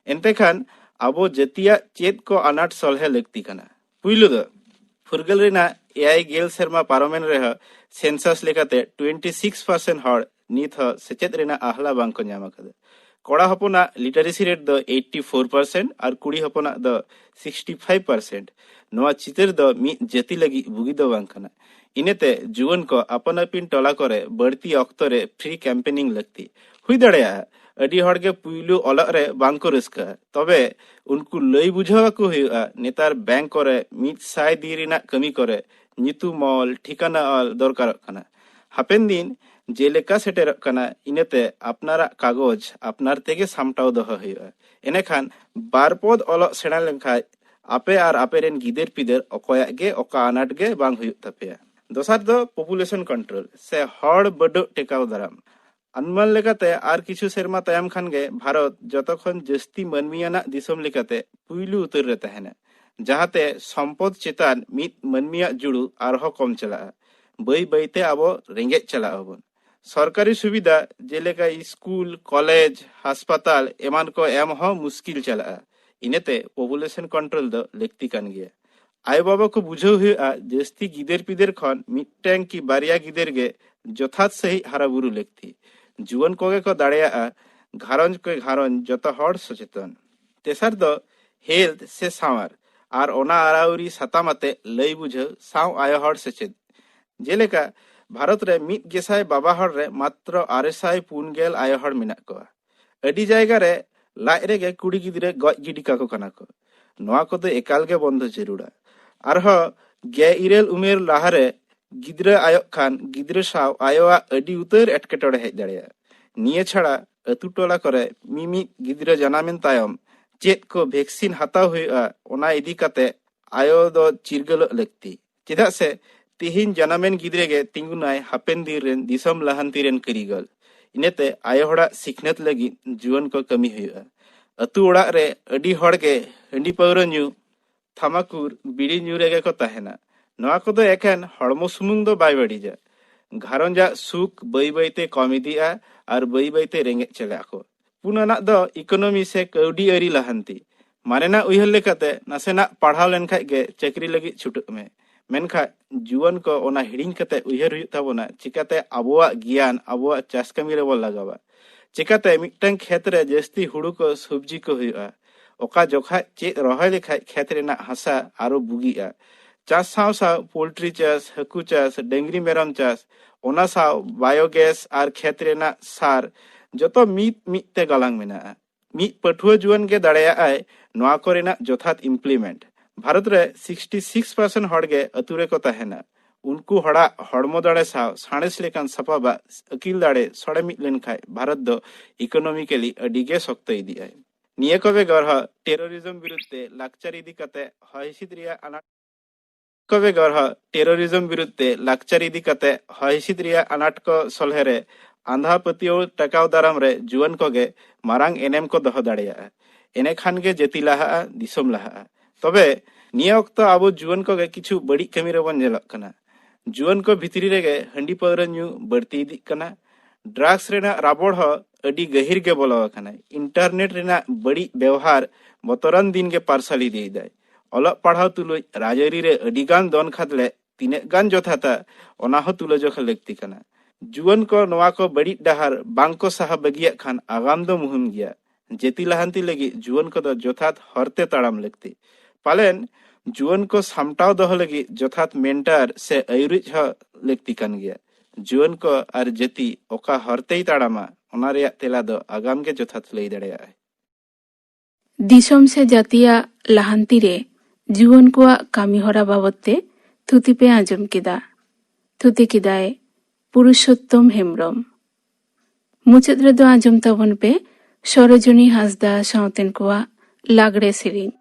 ᱮᱱᱛᱮ ᱠᱷᱟᱱ, ᱟᱵᱚ ᱡᱟᱹᱛᱤᱭᱟᱜ ᱪᱮᱫ ᱠᱚ ᱟᱱᱟᱴ ᱥᱚᱞᱦᱮ ᱞᱟᱹᱠᱛᱤ ᱠᱟᱱᱟ? ᱯᱩᱭᱞᱩ ᱫᱚ, ᱯᱷᱩᱨᱜᱟᱹᱞ ᱨᱮᱱᱟᱜ ᱮᱭᱟᱭ ᱜᱮᱞ ᱥᱮᱨᱢᱟ ᱯᱟᱨᱚᱢᱮᱱ ᱨᱮᱦᱚᱸ, ᱥᱮᱱᱥᱟᱥ ᱞᱮᱠᱟᱛᱮ ᱴᱩᱭᱮᱱᱴᱤ ᱥᱤᱠᱥ ᱯᱟᱨᱥᱮᱱᱴ ᱦᱚᱲ ᱱᱤᱛ ᱦᱚᱸ ᱥᱮᱪᱮᱫ ᱨᱮᱱᱟᱜ ᱟᱦᱞᱟ ᱵᱟᱝ ᱠᱚ ᱧᱟᱢ ᱟᱠᱟᱫᱟ᱾ ᱠᱚᱲᱟ ᱦᱚᱯᱚᱱᱟᱜ ᱞᱤᱴᱟᱨᱮᱥᱤ ᱨᱮᱴ ᱫᱚ ᱮᱭᱤᱴᱤ ᱯᱷᱳᱨ ᱯᱟᱨᱥᱮᱱᱴ ᱟᱨ ᱠᱩᱲᱤ ᱦᱚᱯᱚᱱᱟᱜ ᱫᱚ ᱥᱤᱠᱥᱴᱤ ᱯᱷᱟᱭᱤᱵᱷ ᱯᱟᱨᱥᱮᱱᱴ᱾ ᱱᱚᱣᱟ ᱪᱤᱛᱟᱹᱨ ᱫᱚ ᱢᱤᱫ ᱡᱟᱹᱛᱤ ᱞᱟᱹᱜᱤᱫ ᱵᱩᱜᱤ ᱫᱚ ᱵᱟᱝ ᱠᱟᱱᱟ᱾ ᱤᱱᱟᱹᱛᱮ ᱡᱩᱣᱟᱹᱱ ᱠᱚ ᱟᱯᱟᱱ ᱟᱹᱯᱤᱱ ᱴᱚᱞᱟ ᱠᱚᱨᱮ ᱵᱟᱹᱲᱛᱤ ᱚᱠᱛᱚ ᱨᱮ ᱯᱷᱨᱤ ᱠᱮᱢᱯᱮᱱᱤᱝ ᱞᱟᱹᱠᱛᱤ᱾ ᱦᱩᱭ ᱫᱟᱲᱮᱭᱟᱜᱼᱟ ᱟᱹᱰᱤ ᱦᱚᱲ ᱜᱮ ᱯᱩᱭᱞᱩ ᱚᱞᱚᱜ ᱨᱮ ᱵᱟᱝ ᱠᱚ ᱨᱟᱹᱥᱠᱟᱹᱜᱼᱟ, ᱛᱚᱵᱮ ᱩᱱᱠᱩ ᱞᱟᱹᱭ ᱵᱩᱡᱷᱟᱹᱣ ᱟᱠᱚ ᱦᱩᱭᱩᱜᱼᱟ ᱱᱮᱛᱟᱨ ᱵᱮᱝᱠ ᱠᱚᱨᱮ ᱢᱤᱫ ᱥᱟᱭ ᱫᱤᱱ ᱨᱮᱱᱟᱜ ᱠᱟᱹᱢᱤ ᱠᱚᱨᱮ ᱧᱩᱛᱩᱢ ᱚᱞ, ᱴᱷᱤᱠᱟᱹᱱᱟ ᱚᱞ ᱫᱚᱨᱠᱟᱨᱚᱜ ᱠᱟᱱᱟ᱾ ᱦᱟᱯᱮᱱ ᱫᱤᱱ ᱡᱮᱞᱮᱠᱟ ᱥᱮᱴᱮᱨᱚᱜ ᱠᱟᱱᱟ, ᱤᱱᱟᱹᱛᱮ ᱟᱯᱱᱟᱨᱟᱜ ᱠᱟᱜᱚᱡᱽ ᱟᱯᱱᱟᱨ ᱛᱮᱜᱮ ᱥᱟᱢᱴᱟᱣ ᱫᱚᱦᱚ ᱦᱩᱭᱩᱜᱼᱟ᱾ ᱮᱱᱮᱠᱷᱟᱱ ᱵᱟᱨ ᱯᱚᱫ ᱚᱞᱚᱜ ᱥᱮᱬᱟ ᱞᱮᱱᱠᱷᱟᱱ ᱟᱯᱮ ᱟᱨ ᱟᱯᱮᱨᱮᱱ ᱜᱤᱫᱟᱹᱨ ᱯᱤᱫᱟᱹᱨ ᱚᱠᱚᱭᱟᱜ ᱜᱮ ᱚᱠᱟ ᱟᱱᱟᱴ ᱜᱮ ᱵᱟᱝ ᱦᱩᱭᱩᱜ ᱛᱟᱯᱮᱭᱟ᱾ ᱫᱚᱥᱟᱨ ᱫᱚ ᱯᱚᱯᱩᱞᱮᱥᱚᱱ ᱠᱚᱱᱴᱨᱳᱞ ᱥᱮ ᱦᱚᱲ ᱵᱟᱹᱰᱚᱜ ᱴᱮᱠᱟᱣ ᱫᱟᱨᱟᱢ᱾ ᱟᱱᱩᱢᱟᱱ ᱞᱮᱠᱟᱛᱮ ᱟᱨ ᱠᱤᱪᱷᱩ ᱥᱮᱨᱢᱟ ᱛᱟᱭᱚᱢ ᱠᱷᱟᱱ ᱜᱮ ᱵᱷᱟᱨᱚᱛ ᱡᱚᱛᱚ ᱠᱷᱚᱱ ᱡᱟᱹᱥᱛᱤ ᱢᱟᱹᱱᱢᱤ ᱟᱱᱟᱜ ᱫᱤᱥᱚᱢ ᱞᱮᱠᱟᱛᱮ ᱯᱩᱭᱞᱩ ᱩᱛᱟᱹᱨ ᱨᱮ ᱛᱟᱦᱮᱱᱟ, ᱡᱟᱦᱟᱸᱛᱮ ᱥᱚᱢᱯᱚᱫ ᱪᱮᱛᱟᱱ ᱢᱤᱫ ᱢᱟᱹᱱᱢᱤᱭᱟᱜ ᱡᱩᱲᱩ ᱟᱨᱦᱚᱸ ᱠᱚᱢ ᱪᱟᱞᱟᱜᱼᱟ᱾ ᱵᱟᱹᱭ ᱵᱟᱹᱭᱛᱮ ᱟᱵᱚ ᱨᱮᱸᱜᱮᱡ ᱪᱟᱞᱟᱜ ᱟᱵᱚᱱ᱾ ᱥᱚᱨᱠᱟᱨᱤ ᱥᱩᱵᱤᱫᱷᱟ ᱡᱮᱞᱮᱠᱟ ᱥᱠᱩᱞ, ᱠᱚᱞᱮᱡᱽ, ᱦᱟᱥᱯᱟᱛᱟᱞ ᱮᱢᱟᱱ ᱠᱚ ᱮᱢ ᱦᱚᱸ ᱢᱩᱥᱠᱤᱞ ᱪᱟᱞᱟᱜᱼᱟ᱾ ᱤᱱᱟᱹᱛᱮ ᱯᱚᱯᱩᱞᱮᱥᱚᱱ ᱠᱚᱱᱴᱨᱳᱞ ᱫᱚ ᱞᱟᱹᱠᱛᱤ ᱠᱟᱱ ᱜᱮᱭᱟ᱾ ᱟᱭᱳᱼᱵᱟᱵᱟ ᱠᱚ ᱵᱩᱡᱷᱟᱹᱣ ᱦᱩᱭᱩᱜᱼᱟ ᱡᱟᱹᱥᱛᱤ ᱜᱤᱫᱟᱹᱨ ᱯᱤᱫᱟᱹᱨ ᱠᱷᱚᱱ ᱢᱤᱫᱴᱟᱝ ᱠᱤ ᱵᱟᱨᱭᱟ ᱜᱤᱫᱟᱹᱨ ᱜᱮ ᱡᱚᱛᱷᱟᱛ ᱥᱟᱹᱦᱤᱡ ᱦᱟᱨᱟ ᱵᱩᱨᱩ ᱞᱟᱹᱠᱛᱤ᱾ ᱡᱩᱣᱟᱹᱱ ᱠᱚᱜᱮ ᱠᱚ ᱫᱟᱲᱮᱭᱟᱜᱼᱟ ᱜᱷᱟᱨᱚᱸᱡᱽ ᱠᱚ ᱜᱷᱟᱨᱚᱸᱡᱽ ᱡᱚᱛᱚ ᱦᱚᱲ ᱥᱚᱪᱮᱛᱚᱱ᱾ ᱛᱮᱥᱟᱨ ᱫᱚ ᱦᱮᱞᱛᱷ ᱥᱮ ᱥᱟᱶᱟᱨ ᱟᱨ ᱚᱱᱟ ᱟᱹᱨᱟᱣᱨᱤ ᱥᱟᱛᱟᱢ ᱟᱛᱮ ᱞᱟᱹᱭ ᱵᱩᱡᱷᱟᱹᱣ ᱥᱟᱶ ᱟᱭᱳ ᱦᱚᱲ ᱥᱮᱪᱮᱫ᱾ ᱡᱮᱞᱮᱠᱟ ᱵᱷᱟᱨᱚᱛ ᱨᱮ ᱢᱤᱫ ᱜᱮᱥᱟᱭ ᱵᱟᱵᱟ ᱦᱚᱲ ᱨᱮ ᱢᱟᱛᱨᱚ ᱟᱨᱮ ᱥᱟᱭ ᱯᱩᱱ ᱜᱮᱞ ᱟᱭᱳ ᱦᱚᱲ ᱢᱮᱱᱟᱜ ᱠᱚᱣᱟ᱾ ᱟᱹᱰᱤ ᱡᱟᱭᱜᱟ ᱨᱮ ᱞᱟᱡ ᱨᱮᱜᱮ ᱠᱩᱲᱤ ᱜᱤᱫᱽᱨᱟᱹ ᱜᱚᱡ ᱜᱤᱰᱤ ᱠᱟᱠᱚ ᱠᱟᱱᱟ ᱠᱚ᱾ ᱱᱚᱣᱟ ᱠᱚᱫᱚ ᱮᱠᱟᱞ ᱜᱮ ᱵᱚᱱᱫᱚ ᱡᱟᱹᱨᱩᱲᱟ᱾ ᱟᱨᱦᱚᱸ ᱜᱮᱞ ᱤᱨᱟᱹᱞ ᱩᱢᱮᱨ ᱞᱟᱦᱟᱨᱮ ᱜᱤᱫᱽᱨᱟᱹ ᱟᱭᱚᱜ ᱠᱷᱟᱱ ᱜᱤᱫᱽᱨᱟᱹ ᱥᱟᱶ ᱟᱭᱳᱣᱟᱜ ᱟᱹᱰᱤ ᱩᱛᱟᱹᱨ ᱮᱴᱠᱮᱴᱚᱬᱮ ᱦᱮᱡ ᱫᱟᱲᱮᱭᱟᱜᱼᱟ᱾ ᱱᱤᱭᱟᱹ ᱪᱷᱟᱲᱟ ᱟᱹᱛᱩ ᱴᱚᱞᱟ ᱠᱚᱨᱮ ᱢᱤᱢᱤᱫ ᱜᱤᱫᱽᱨᱟᱹ ᱡᱟᱱᱟᱢᱮᱱ ᱛᱟᱭᱚᱢ ᱪᱮᱫ ᱠᱚ ᱵᱷᱮᱠᱥᱤᱱ ᱦᱟᱛᱟᱣ ᱦᱩᱭᱩᱜᱼᱟ, ᱚᱱᱟ ᱤᱫᱤ ᱠᱟᱛᱮ ᱟᱭᱳ ᱫᱚ ᱪᱤᱨᱜᱟᱹᱞᱚᱜ ᱞᱟᱹᱠᱛᱤ᱾ ᱪᱮᱫᱟᱜ ᱥᱮ ᱛᱮᱦᱮᱧ ᱡᱟᱱᱟᱢᱮᱱ ᱜᱤᱫᱽᱨᱟᱹ ᱜᱮ ᱛᱤᱸᱜᱩᱱᱟᱭ ᱦᱟᱯᱮᱱ ᱫᱤᱱ ᱨᱮᱱ ᱫᱤᱥᱚᱢ ᱞᱟᱦᱟᱱᱛᱤ ᱨᱮᱱ ᱠᱟᱹᱨᱤᱜᱚᱞ᱾ ᱤᱱᱟᱹᱛᱮ ᱟᱭᱳ ᱦᱚᱲᱟᱜ ᱥᱤᱠᱷᱱᱟᱹᱛ ᱞᱟᱹᱜᱤᱫ ᱡᱩᱣᱟᱹᱱ ᱠᱚ ᱠᱟᱹᱢᱤ ᱦᱩᱭᱩᱜᱼᱟ᱾ ᱟᱹᱛᱩ ᱚᱲᱟᱜ ᱨᱮ ᱟᱹᱰᱤ ᱦᱚᱲ ᱜᱮ ᱦᱟᱺᱰᱤ ᱯᱟᱹᱣᱨᱟᱹ ᱧᱩ, ᱛᱷᱟᱢᱟᱠᱩᱨ, ᱵᱤᱲᱤ ᱧᱩ ᱨᱮᱜᱮ ᱠᱚ ᱛᱟᱦᱮᱱᱟ᱾ ᱱᱚᱣᱟ ᱠᱚᱫᱚ ᱮᱠᱷᱮᱱ ᱦᱚᱲᱢᱚ ᱥᱩᱢᱩᱝ ᱫᱚ ᱵᱟᱭ ᱵᱟᱹᱲᱤᱡᱟ᱾ ᱜᱷᱟᱨᱚᱸᱡᱟᱜ ᱥᱩᱠ ᱵᱟᱹᱭ ᱵᱟᱹᱭᱛᱮ ᱠᱚᱢ ᱤᱫᱤᱜᱼᱟ ᱟᱨ ᱵᱟᱹᱭ ᱵᱟᱹᱭᱛᱮ ᱨᱮᱸᱜᱮᱡ ᱪᱟᱞᱟᱜ ᱟᱠᱚ᱾ ᱯᱩᱱ ᱟᱱᱟᱜ ᱫᱚ ᱤᱠᱳᱱᱚᱢᱤ ᱥᱮ ᱠᱟᱹᱣᱰᱤ ᱟᱹᱨᱤ ᱞᱟᱦᱟᱱᱛᱤ᱾ ᱢᱟᱨᱮᱱᱟᱜ ᱩᱭᱦᱟᱹᱨ ᱞᱮᱠᱟᱛᱮ ᱱᱟᱥᱮᱱᱟᱜ ᱯᱟᱲᱦᱟᱣ ᱞᱮᱱᱠᱷᱟᱡ ᱜᱮ ᱪᱟᱹᱠᱨᱤ ᱞᱟᱹᱜᱤᱫ ᱪᱷᱩᱴᱟᱹᱜ ᱢᱮ᱾ ᱢᱮᱱᱠᱷᱟᱡ ᱡᱩᱣᱟᱹᱱ ᱠᱚ ᱚᱱᱟ ᱦᱤᱲᱤᱧ ᱠᱟᱛᱮ ᱩᱭᱦᱟᱹᱨ ᱦᱩᱭᱩᱜ ᱛᱟᱵᱚᱱᱟ ᱪᱤᱠᱟᱛᱮ ᱟᱵᱚᱣᱟᱜ ᱜᱮᱭᱟᱱ ᱟᱵᱚᱣᱟᱜ ᱪᱟᱥ ᱠᱟᱹᱢᱤ ᱨᱮᱵᱚᱱ ᱞᱟᱜᱟᱣᱟ᱾ ᱪᱮᱠᱟᱛᱮ ᱢᱤᱫᱴᱟᱝ ᱠᱷᱮᱛ ᱨᱮ ᱡᱟᱹᱥᱛᱤ ᱦᱩᱲᱩ ᱠᱚ, ᱥᱚᱵᱽᱡᱤ ᱠᱚ ᱦᱩᱭᱩᱜᱼᱟ? ᱚᱠᱟ ᱡᱚᱠᱷᱟᱡ ᱪᱮᱫ ᱨᱚᱦᱚᱭ ᱞᱮᱠᱷᱟᱡ ᱠᱷᱮᱛ ᱨᱮᱱᱟᱜ ᱦᱟᱥᱟ ᱟᱨᱚ ᱵᱩᱜᱤᱜᱼᱟ? ᱪᱟᱥ ᱥᱟᱶ ᱥᱟᱶ ᱯᱳᱞᱴᱨᱤ ᱪᱟᱥ, ᱦᱟᱹᱠᱩ ᱪᱟᱥ, ᱰᱟᱹᱝᱨᱤ ᱢᱮᱨᱚᱢ ᱪᱟᱥ, ᱚᱱᱟ ᱥᱟᱶ ᱵᱟᱭᱳᱜᱮᱥ ᱟᱨ ᱠᱷᱮᱛ ᱨᱮᱱᱟᱜ ᱥᱟᱨ, ᱡᱚᱛᱚ ᱢᱤᱫ ᱢᱤᱫ ᱛᱮ ᱜᱟᱞᱟᱝ ᱢᱮᱱᱟᱜᱼᱟ᱾ ᱢᱤᱫ ᱯᱟᱹᱴᱷᱩᱣᱟᱹ ᱡᱩᱣᱟᱹᱱ ᱜᱮ ᱫᱟᱲᱮᱭᱟᱜᱼᱟᱭ ᱱᱚᱣᱟ ᱠᱚᱨᱮᱱᱟᱜ ᱡᱚᱛᱷᱟᱛ implement᱾ ᱵᱷᱟᱨᱚᱛ ᱨᱮ sixty six percent ᱦᱚᱲ ᱜᱮ ᱟᱹᱛᱩ ᱨᱮᱠᱚ ᱛᱟᱦᱮᱱᱟ᱾ ᱩᱱᱠᱩ ᱦᱚᱲᱟᱜ ᱦᱚᱲᱢᱚ ᱫᱟᱲᱮ ᱥᱟᱶ ᱥᱟᱬᱮᱥ ᱞᱮᱠᱟᱱ ᱥᱟᱯᱟᱵᱟᱜ ᱟᱹᱠᱤᱞ ᱫᱟᱲᱮ ᱥᱚᱲᱮ ᱢᱤᱫ ᱞᱮᱱᱠᱷᱟᱱ ᱵᱷᱟᱨᱚᱛ ᱫᱚ economically ᱟᱹᱰᱤ ᱜᱮ ᱥᱚᱠᱛᱚ ᱤᱫᱤᱜᱼᱟᱭ᱾ ᱱᱤᱭᱟᱹ ᱠᱚ ᱵᱮᱜᱚᱨ ᱦᱚᱸ terrorism ᱵᱤᱨᱩᱫᱷ ᱛᱮ ᱞᱟᱠᱪᱟᱨ ᱤᱫᱤ ᱠᱟᱛᱮ ᱦᱚᱭ ᱦᱤᱸᱥᱤᱫ ᱨᱮᱭᱟᱜ ᱟᱱᱟᱴ ᱠᱚ ᱵᱮᱜᱚᱨ ᱦᱚᱸ terrorism ᱵᱤᱨᱩᱫᱷ ᱛᱮ ᱞᱟᱠᱪᱟᱨ ᱤᱫᱤ ᱠᱟᱛᱮ ᱦᱚᱭ ᱦᱤᱸᱥᱤᱫ ᱨᱮᱭᱟᱜ ᱟᱱᱟᱴ ᱠᱚ ᱥᱚᱞᱦᱮ ᱨᱮ ᱟᱸᱫᱷᱟ ᱯᱟᱹᱛᱭᱟᱹᱣ ᱴᱮᱠᱟᱣ ᱫᱟᱨᱟᱢ ᱨᱮ ᱡᱩᱣᱟᱹᱱ ᱠᱚᱜᱮ ᱢᱟᱨᱟᱝ ᱮᱱᱮᱢ ᱠᱚ ᱫᱚᱦᱚ ᱫᱟᱲᱮᱭᱟᱜᱼᱟ᱾ ᱮᱱᱮᱠᱷᱟᱱ ᱜᱮ ᱡᱟᱹᱛᱤ ᱞᱟᱦᱟᱜᱼᱟ, ᱫᱤᱥᱚᱢ ᱞᱟᱦᱟᱜᱼᱟ᱾ ᱛᱚᱵᱮ ᱱᱤᱭᱟᱹ ᱚᱠᱛᱚ ᱟᱵᱚ ᱡᱩᱣᱟᱹᱱ ᱠᱚᱜᱮ ᱠᱤᱪᱷᱩ ᱵᱟᱹᱲᱤᱡ ᱠᱟᱹᱢᱤ ᱨᱮᱵᱚᱱ ᱧᱮᱞᱚᱜ ᱠᱟᱱᱟ᱾ ᱡᱩᱣᱟᱹᱱ ᱠᱚ ᱵᱷᱤᱛᱨᱤ ᱨᱮᱜᱮ ᱦᱟᱺᱰᱤ ᱯᱟᱹᱣᱨᱟᱹ ᱧᱩ ᱵᱟᱹᱲᱛᱤ ᱤᱫᱤᱜ ᱠᱟᱱᱟ᱾ ᱰᱨᱟᱜᱽᱥ ᱨᱮᱱᱟᱜ ᱨᱟᱵᱚᱲ ᱦᱚᱸ ᱟᱹᱰᱤ ᱜᱟᱹᱦᱤᱨ ᱜᱮ ᱵᱚᱞᱚ ᱟᱠᱟᱱᱟ᱾ ᱤᱱᱴᱟᱨᱱᱮᱴ ᱨᱮᱱᱟᱜ ᱵᱟᱹᱲᱤᱡ ᱵᱮᱣᱦᱟᱨ ᱵᱚᱛᱚᱨᱟᱱ ᱫᱤᱱ ᱜᱮ ᱯᱟᱨᱥᱟᱞ ᱤᱫᱤᱭᱮᱫᱟᱭ᱾ ᱚᱞᱚᱜ ᱯᱟᱲᱦᱟᱣ ᱛᱩᱞᱩᱡ ᱨᱟᱡᱽᱟᱹᱨᱤ ᱨᱮ ᱟᱹᱰᱤ ᱜᱟᱱ ᱫᱚᱱ ᱠᱷᱟᱫᱽᱞᱮ ᱛᱤᱱᱟᱹᱜ ᱜᱟᱱ ᱡᱚᱛᱷᱟᱛᱟ, ᱚᱱᱟ ᱦᱚᱸ ᱛᱩᱞᱟᱹᱡᱚᱠᱷᱟ ᱞᱟᱹᱠᱛᱤ ᱠᱟᱱᱟ᱾ ᱡᱩᱣᱟᱹᱱ ᱠᱚ ᱱᱚᱣᱟ ᱠᱚ ᱵᱟᱹᱲᱤᱡ ᱰᱟᱦᱟᱨ ᱵᱟᱝ ᱠᱚ ᱥᱟᱦᱟ ᱵᱟᱹᱜᱤᱭᱟᱜ ᱠᱷᱟᱱ ᱟᱜᱟᱢ ᱫᱚ ᱢᱩᱦᱤᱢ ᱜᱮᱭᱟ᱾ ᱡᱟᱹᱛᱤ ᱞᱟᱦᱟᱱᱛᱤ ᱞᱟᱹᱜᱤᱫ ᱡᱩᱣᱟᱹᱱ ᱠᱚᱫᱚ ᱡᱚᱛᱷᱟᱛ ᱦᱚᱨᱛᱮ ᱛᱟᱲᱟᱢ ᱞᱟᱹᱠᱛᱤ᱾ ᱯᱟᱞᱮᱱ ᱡᱩᱣᱟᱹᱱ ᱠᱚ ᱥᱟᱢᱴᱟᱣ ᱫᱚᱦᱚ ᱞᱟᱹᱜᱤᱫ ᱡᱚᱛᱷᱟᱛ ᱢᱮᱱᱴᱟᱨ ᱥᱮ ᱟᱹᱭᱩᱨᱤᱡ ᱦᱚᱸ ᱞᱟᱹᱠᱛᱤ ᱠᱟᱱ ᱜᱮᱭᱟ᱾ ᱡᱩᱣᱟᱹᱱ ᱠᱚ ᱟᱨ ᱡᱟᱹᱛᱤ ᱚᱠᱟ ᱦᱚᱨᱛᱮᱭ ᱛᱟᱲᱟᱢᱟ, ᱚᱱᱟ ᱨᱮᱭᱟᱜ ᱛᱮᱞᱟ ᱫᱚ ᱟᱜᱟᱢ ᱜᱮ ᱡᱚᱛᱷᱟᱛ ᱞᱟᱹᱭ ᱫᱟᱲᱮᱭᱟᱜᱼᱟᱭ᱾ ᱫᱤᱥᱚᱢ ᱥᱮ ᱡᱟᱹᱛᱤᱭᱟᱜ ᱞᱟᱦᱟᱱᱛᱤ ᱨᱮ ᱡᱩᱣᱟᱹᱱ ᱠᱚᱣᱟᱜ ᱠᱟᱹᱢᱤ ᱦᱚᱨᱟ ᱵᱟᱵᱚᱛ ᱛᱮ ᱛᱷᱩᱛᱤ ᱯᱮ ᱟᱸᱡᱚᱢ ᱠᱮᱫᱟ᱾ ᱛᱷᱩᱛᱤ ᱠᱮᱫᱟᱭ ᱯᱩᱨᱩᱥᱳᱛᱛᱚᱢ ᱦᱮᱢᱵᱨᱚᱢ᱾ ᱢᱩᱪᱟᱹᱫ ᱨᱮᱫᱚ ᱟᱸᱡᱚᱢ ᱛᱟᱵᱚᱱ ᱯᱮ ᱥᱚᱨᱳᱡᱚᱱᱤ ᱦᱟᱸᱥᱫᱟ ᱥᱟᱶᱛᱮᱱ ᱠᱚᱣᱟᱜ ᱞᱟᱜᱽᱲᱮ ᱥᱮᱨᱮᱧ᱾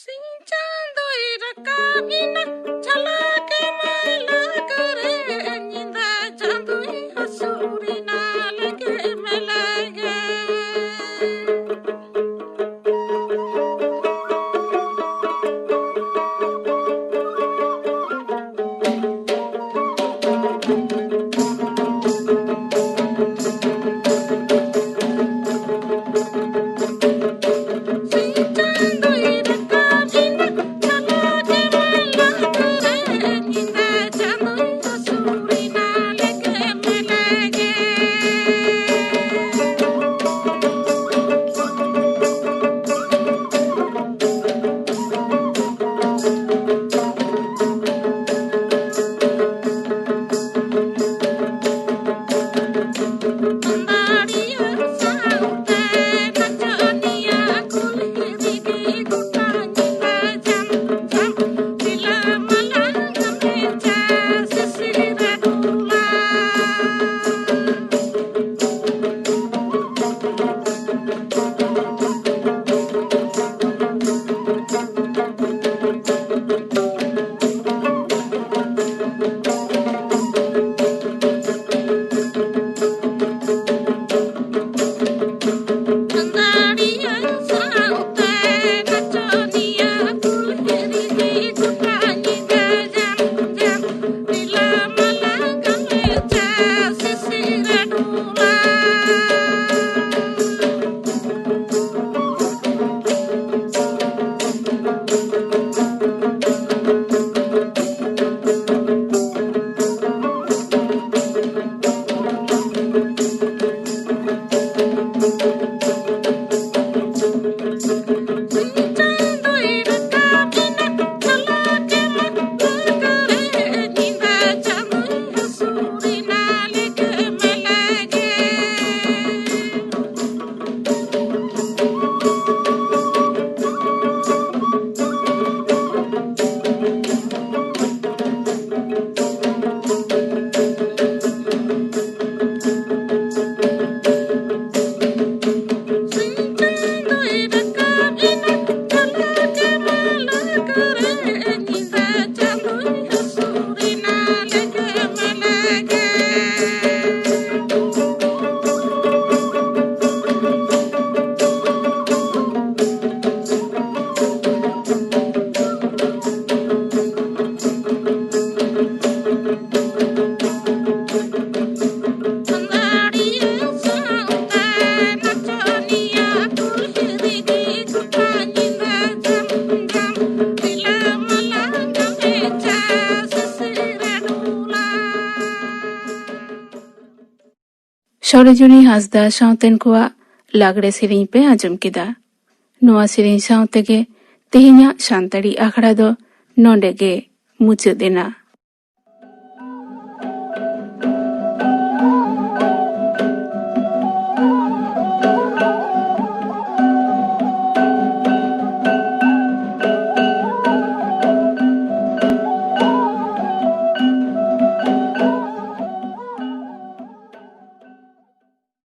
ᱥᱤᱧ ᱪᱟᱸᱫᱚᱭ ᱨᱟᱠᱟᱵ ᱮᱱᱟ, ᱡᱷᱟᱞᱟᱠ ᱮᱢᱟᱭ ᱞᱟᱜᱽᱲᱮ, ᱧᱤᱫᱟᱹ ᱪᱟᱸᱫᱚᱭ ᱦᱟᱹᱥᱩᱨ ᱮᱱᱟ, ᱞᱮᱜᱮ ᱢᱮᱞᱟᱭ ᱜᱮ᱾ ᱥᱚᱨᱳᱡᱤᱱᱤ ᱦᱟᱸᱥᱫᱟ ᱥᱟᱶᱛᱮᱱ ᱠᱚᱣᱟᱜ ᱞᱟᱜᱽᱲᱮ ᱥᱮᱨᱮᱧ ᱯᱮ ᱟᱸᱡᱚᱢ ᱠᱮᱫᱟ᱾ ᱱᱚᱣᱟ ᱥᱮᱨᱮᱧ ᱥᱟᱶ ᱛᱮᱜᱮ ᱛᱮᱦᱮᱧᱟᱜ ᱥᱟᱱᱛᱟᱲᱤ ᱟᱠᱷᱲᱟ ᱫᱚ ᱱᱚᱰᱮ ᱜᱮ ᱢᱩᱪᱟᱹᱫ ᱮᱱᱟ᱾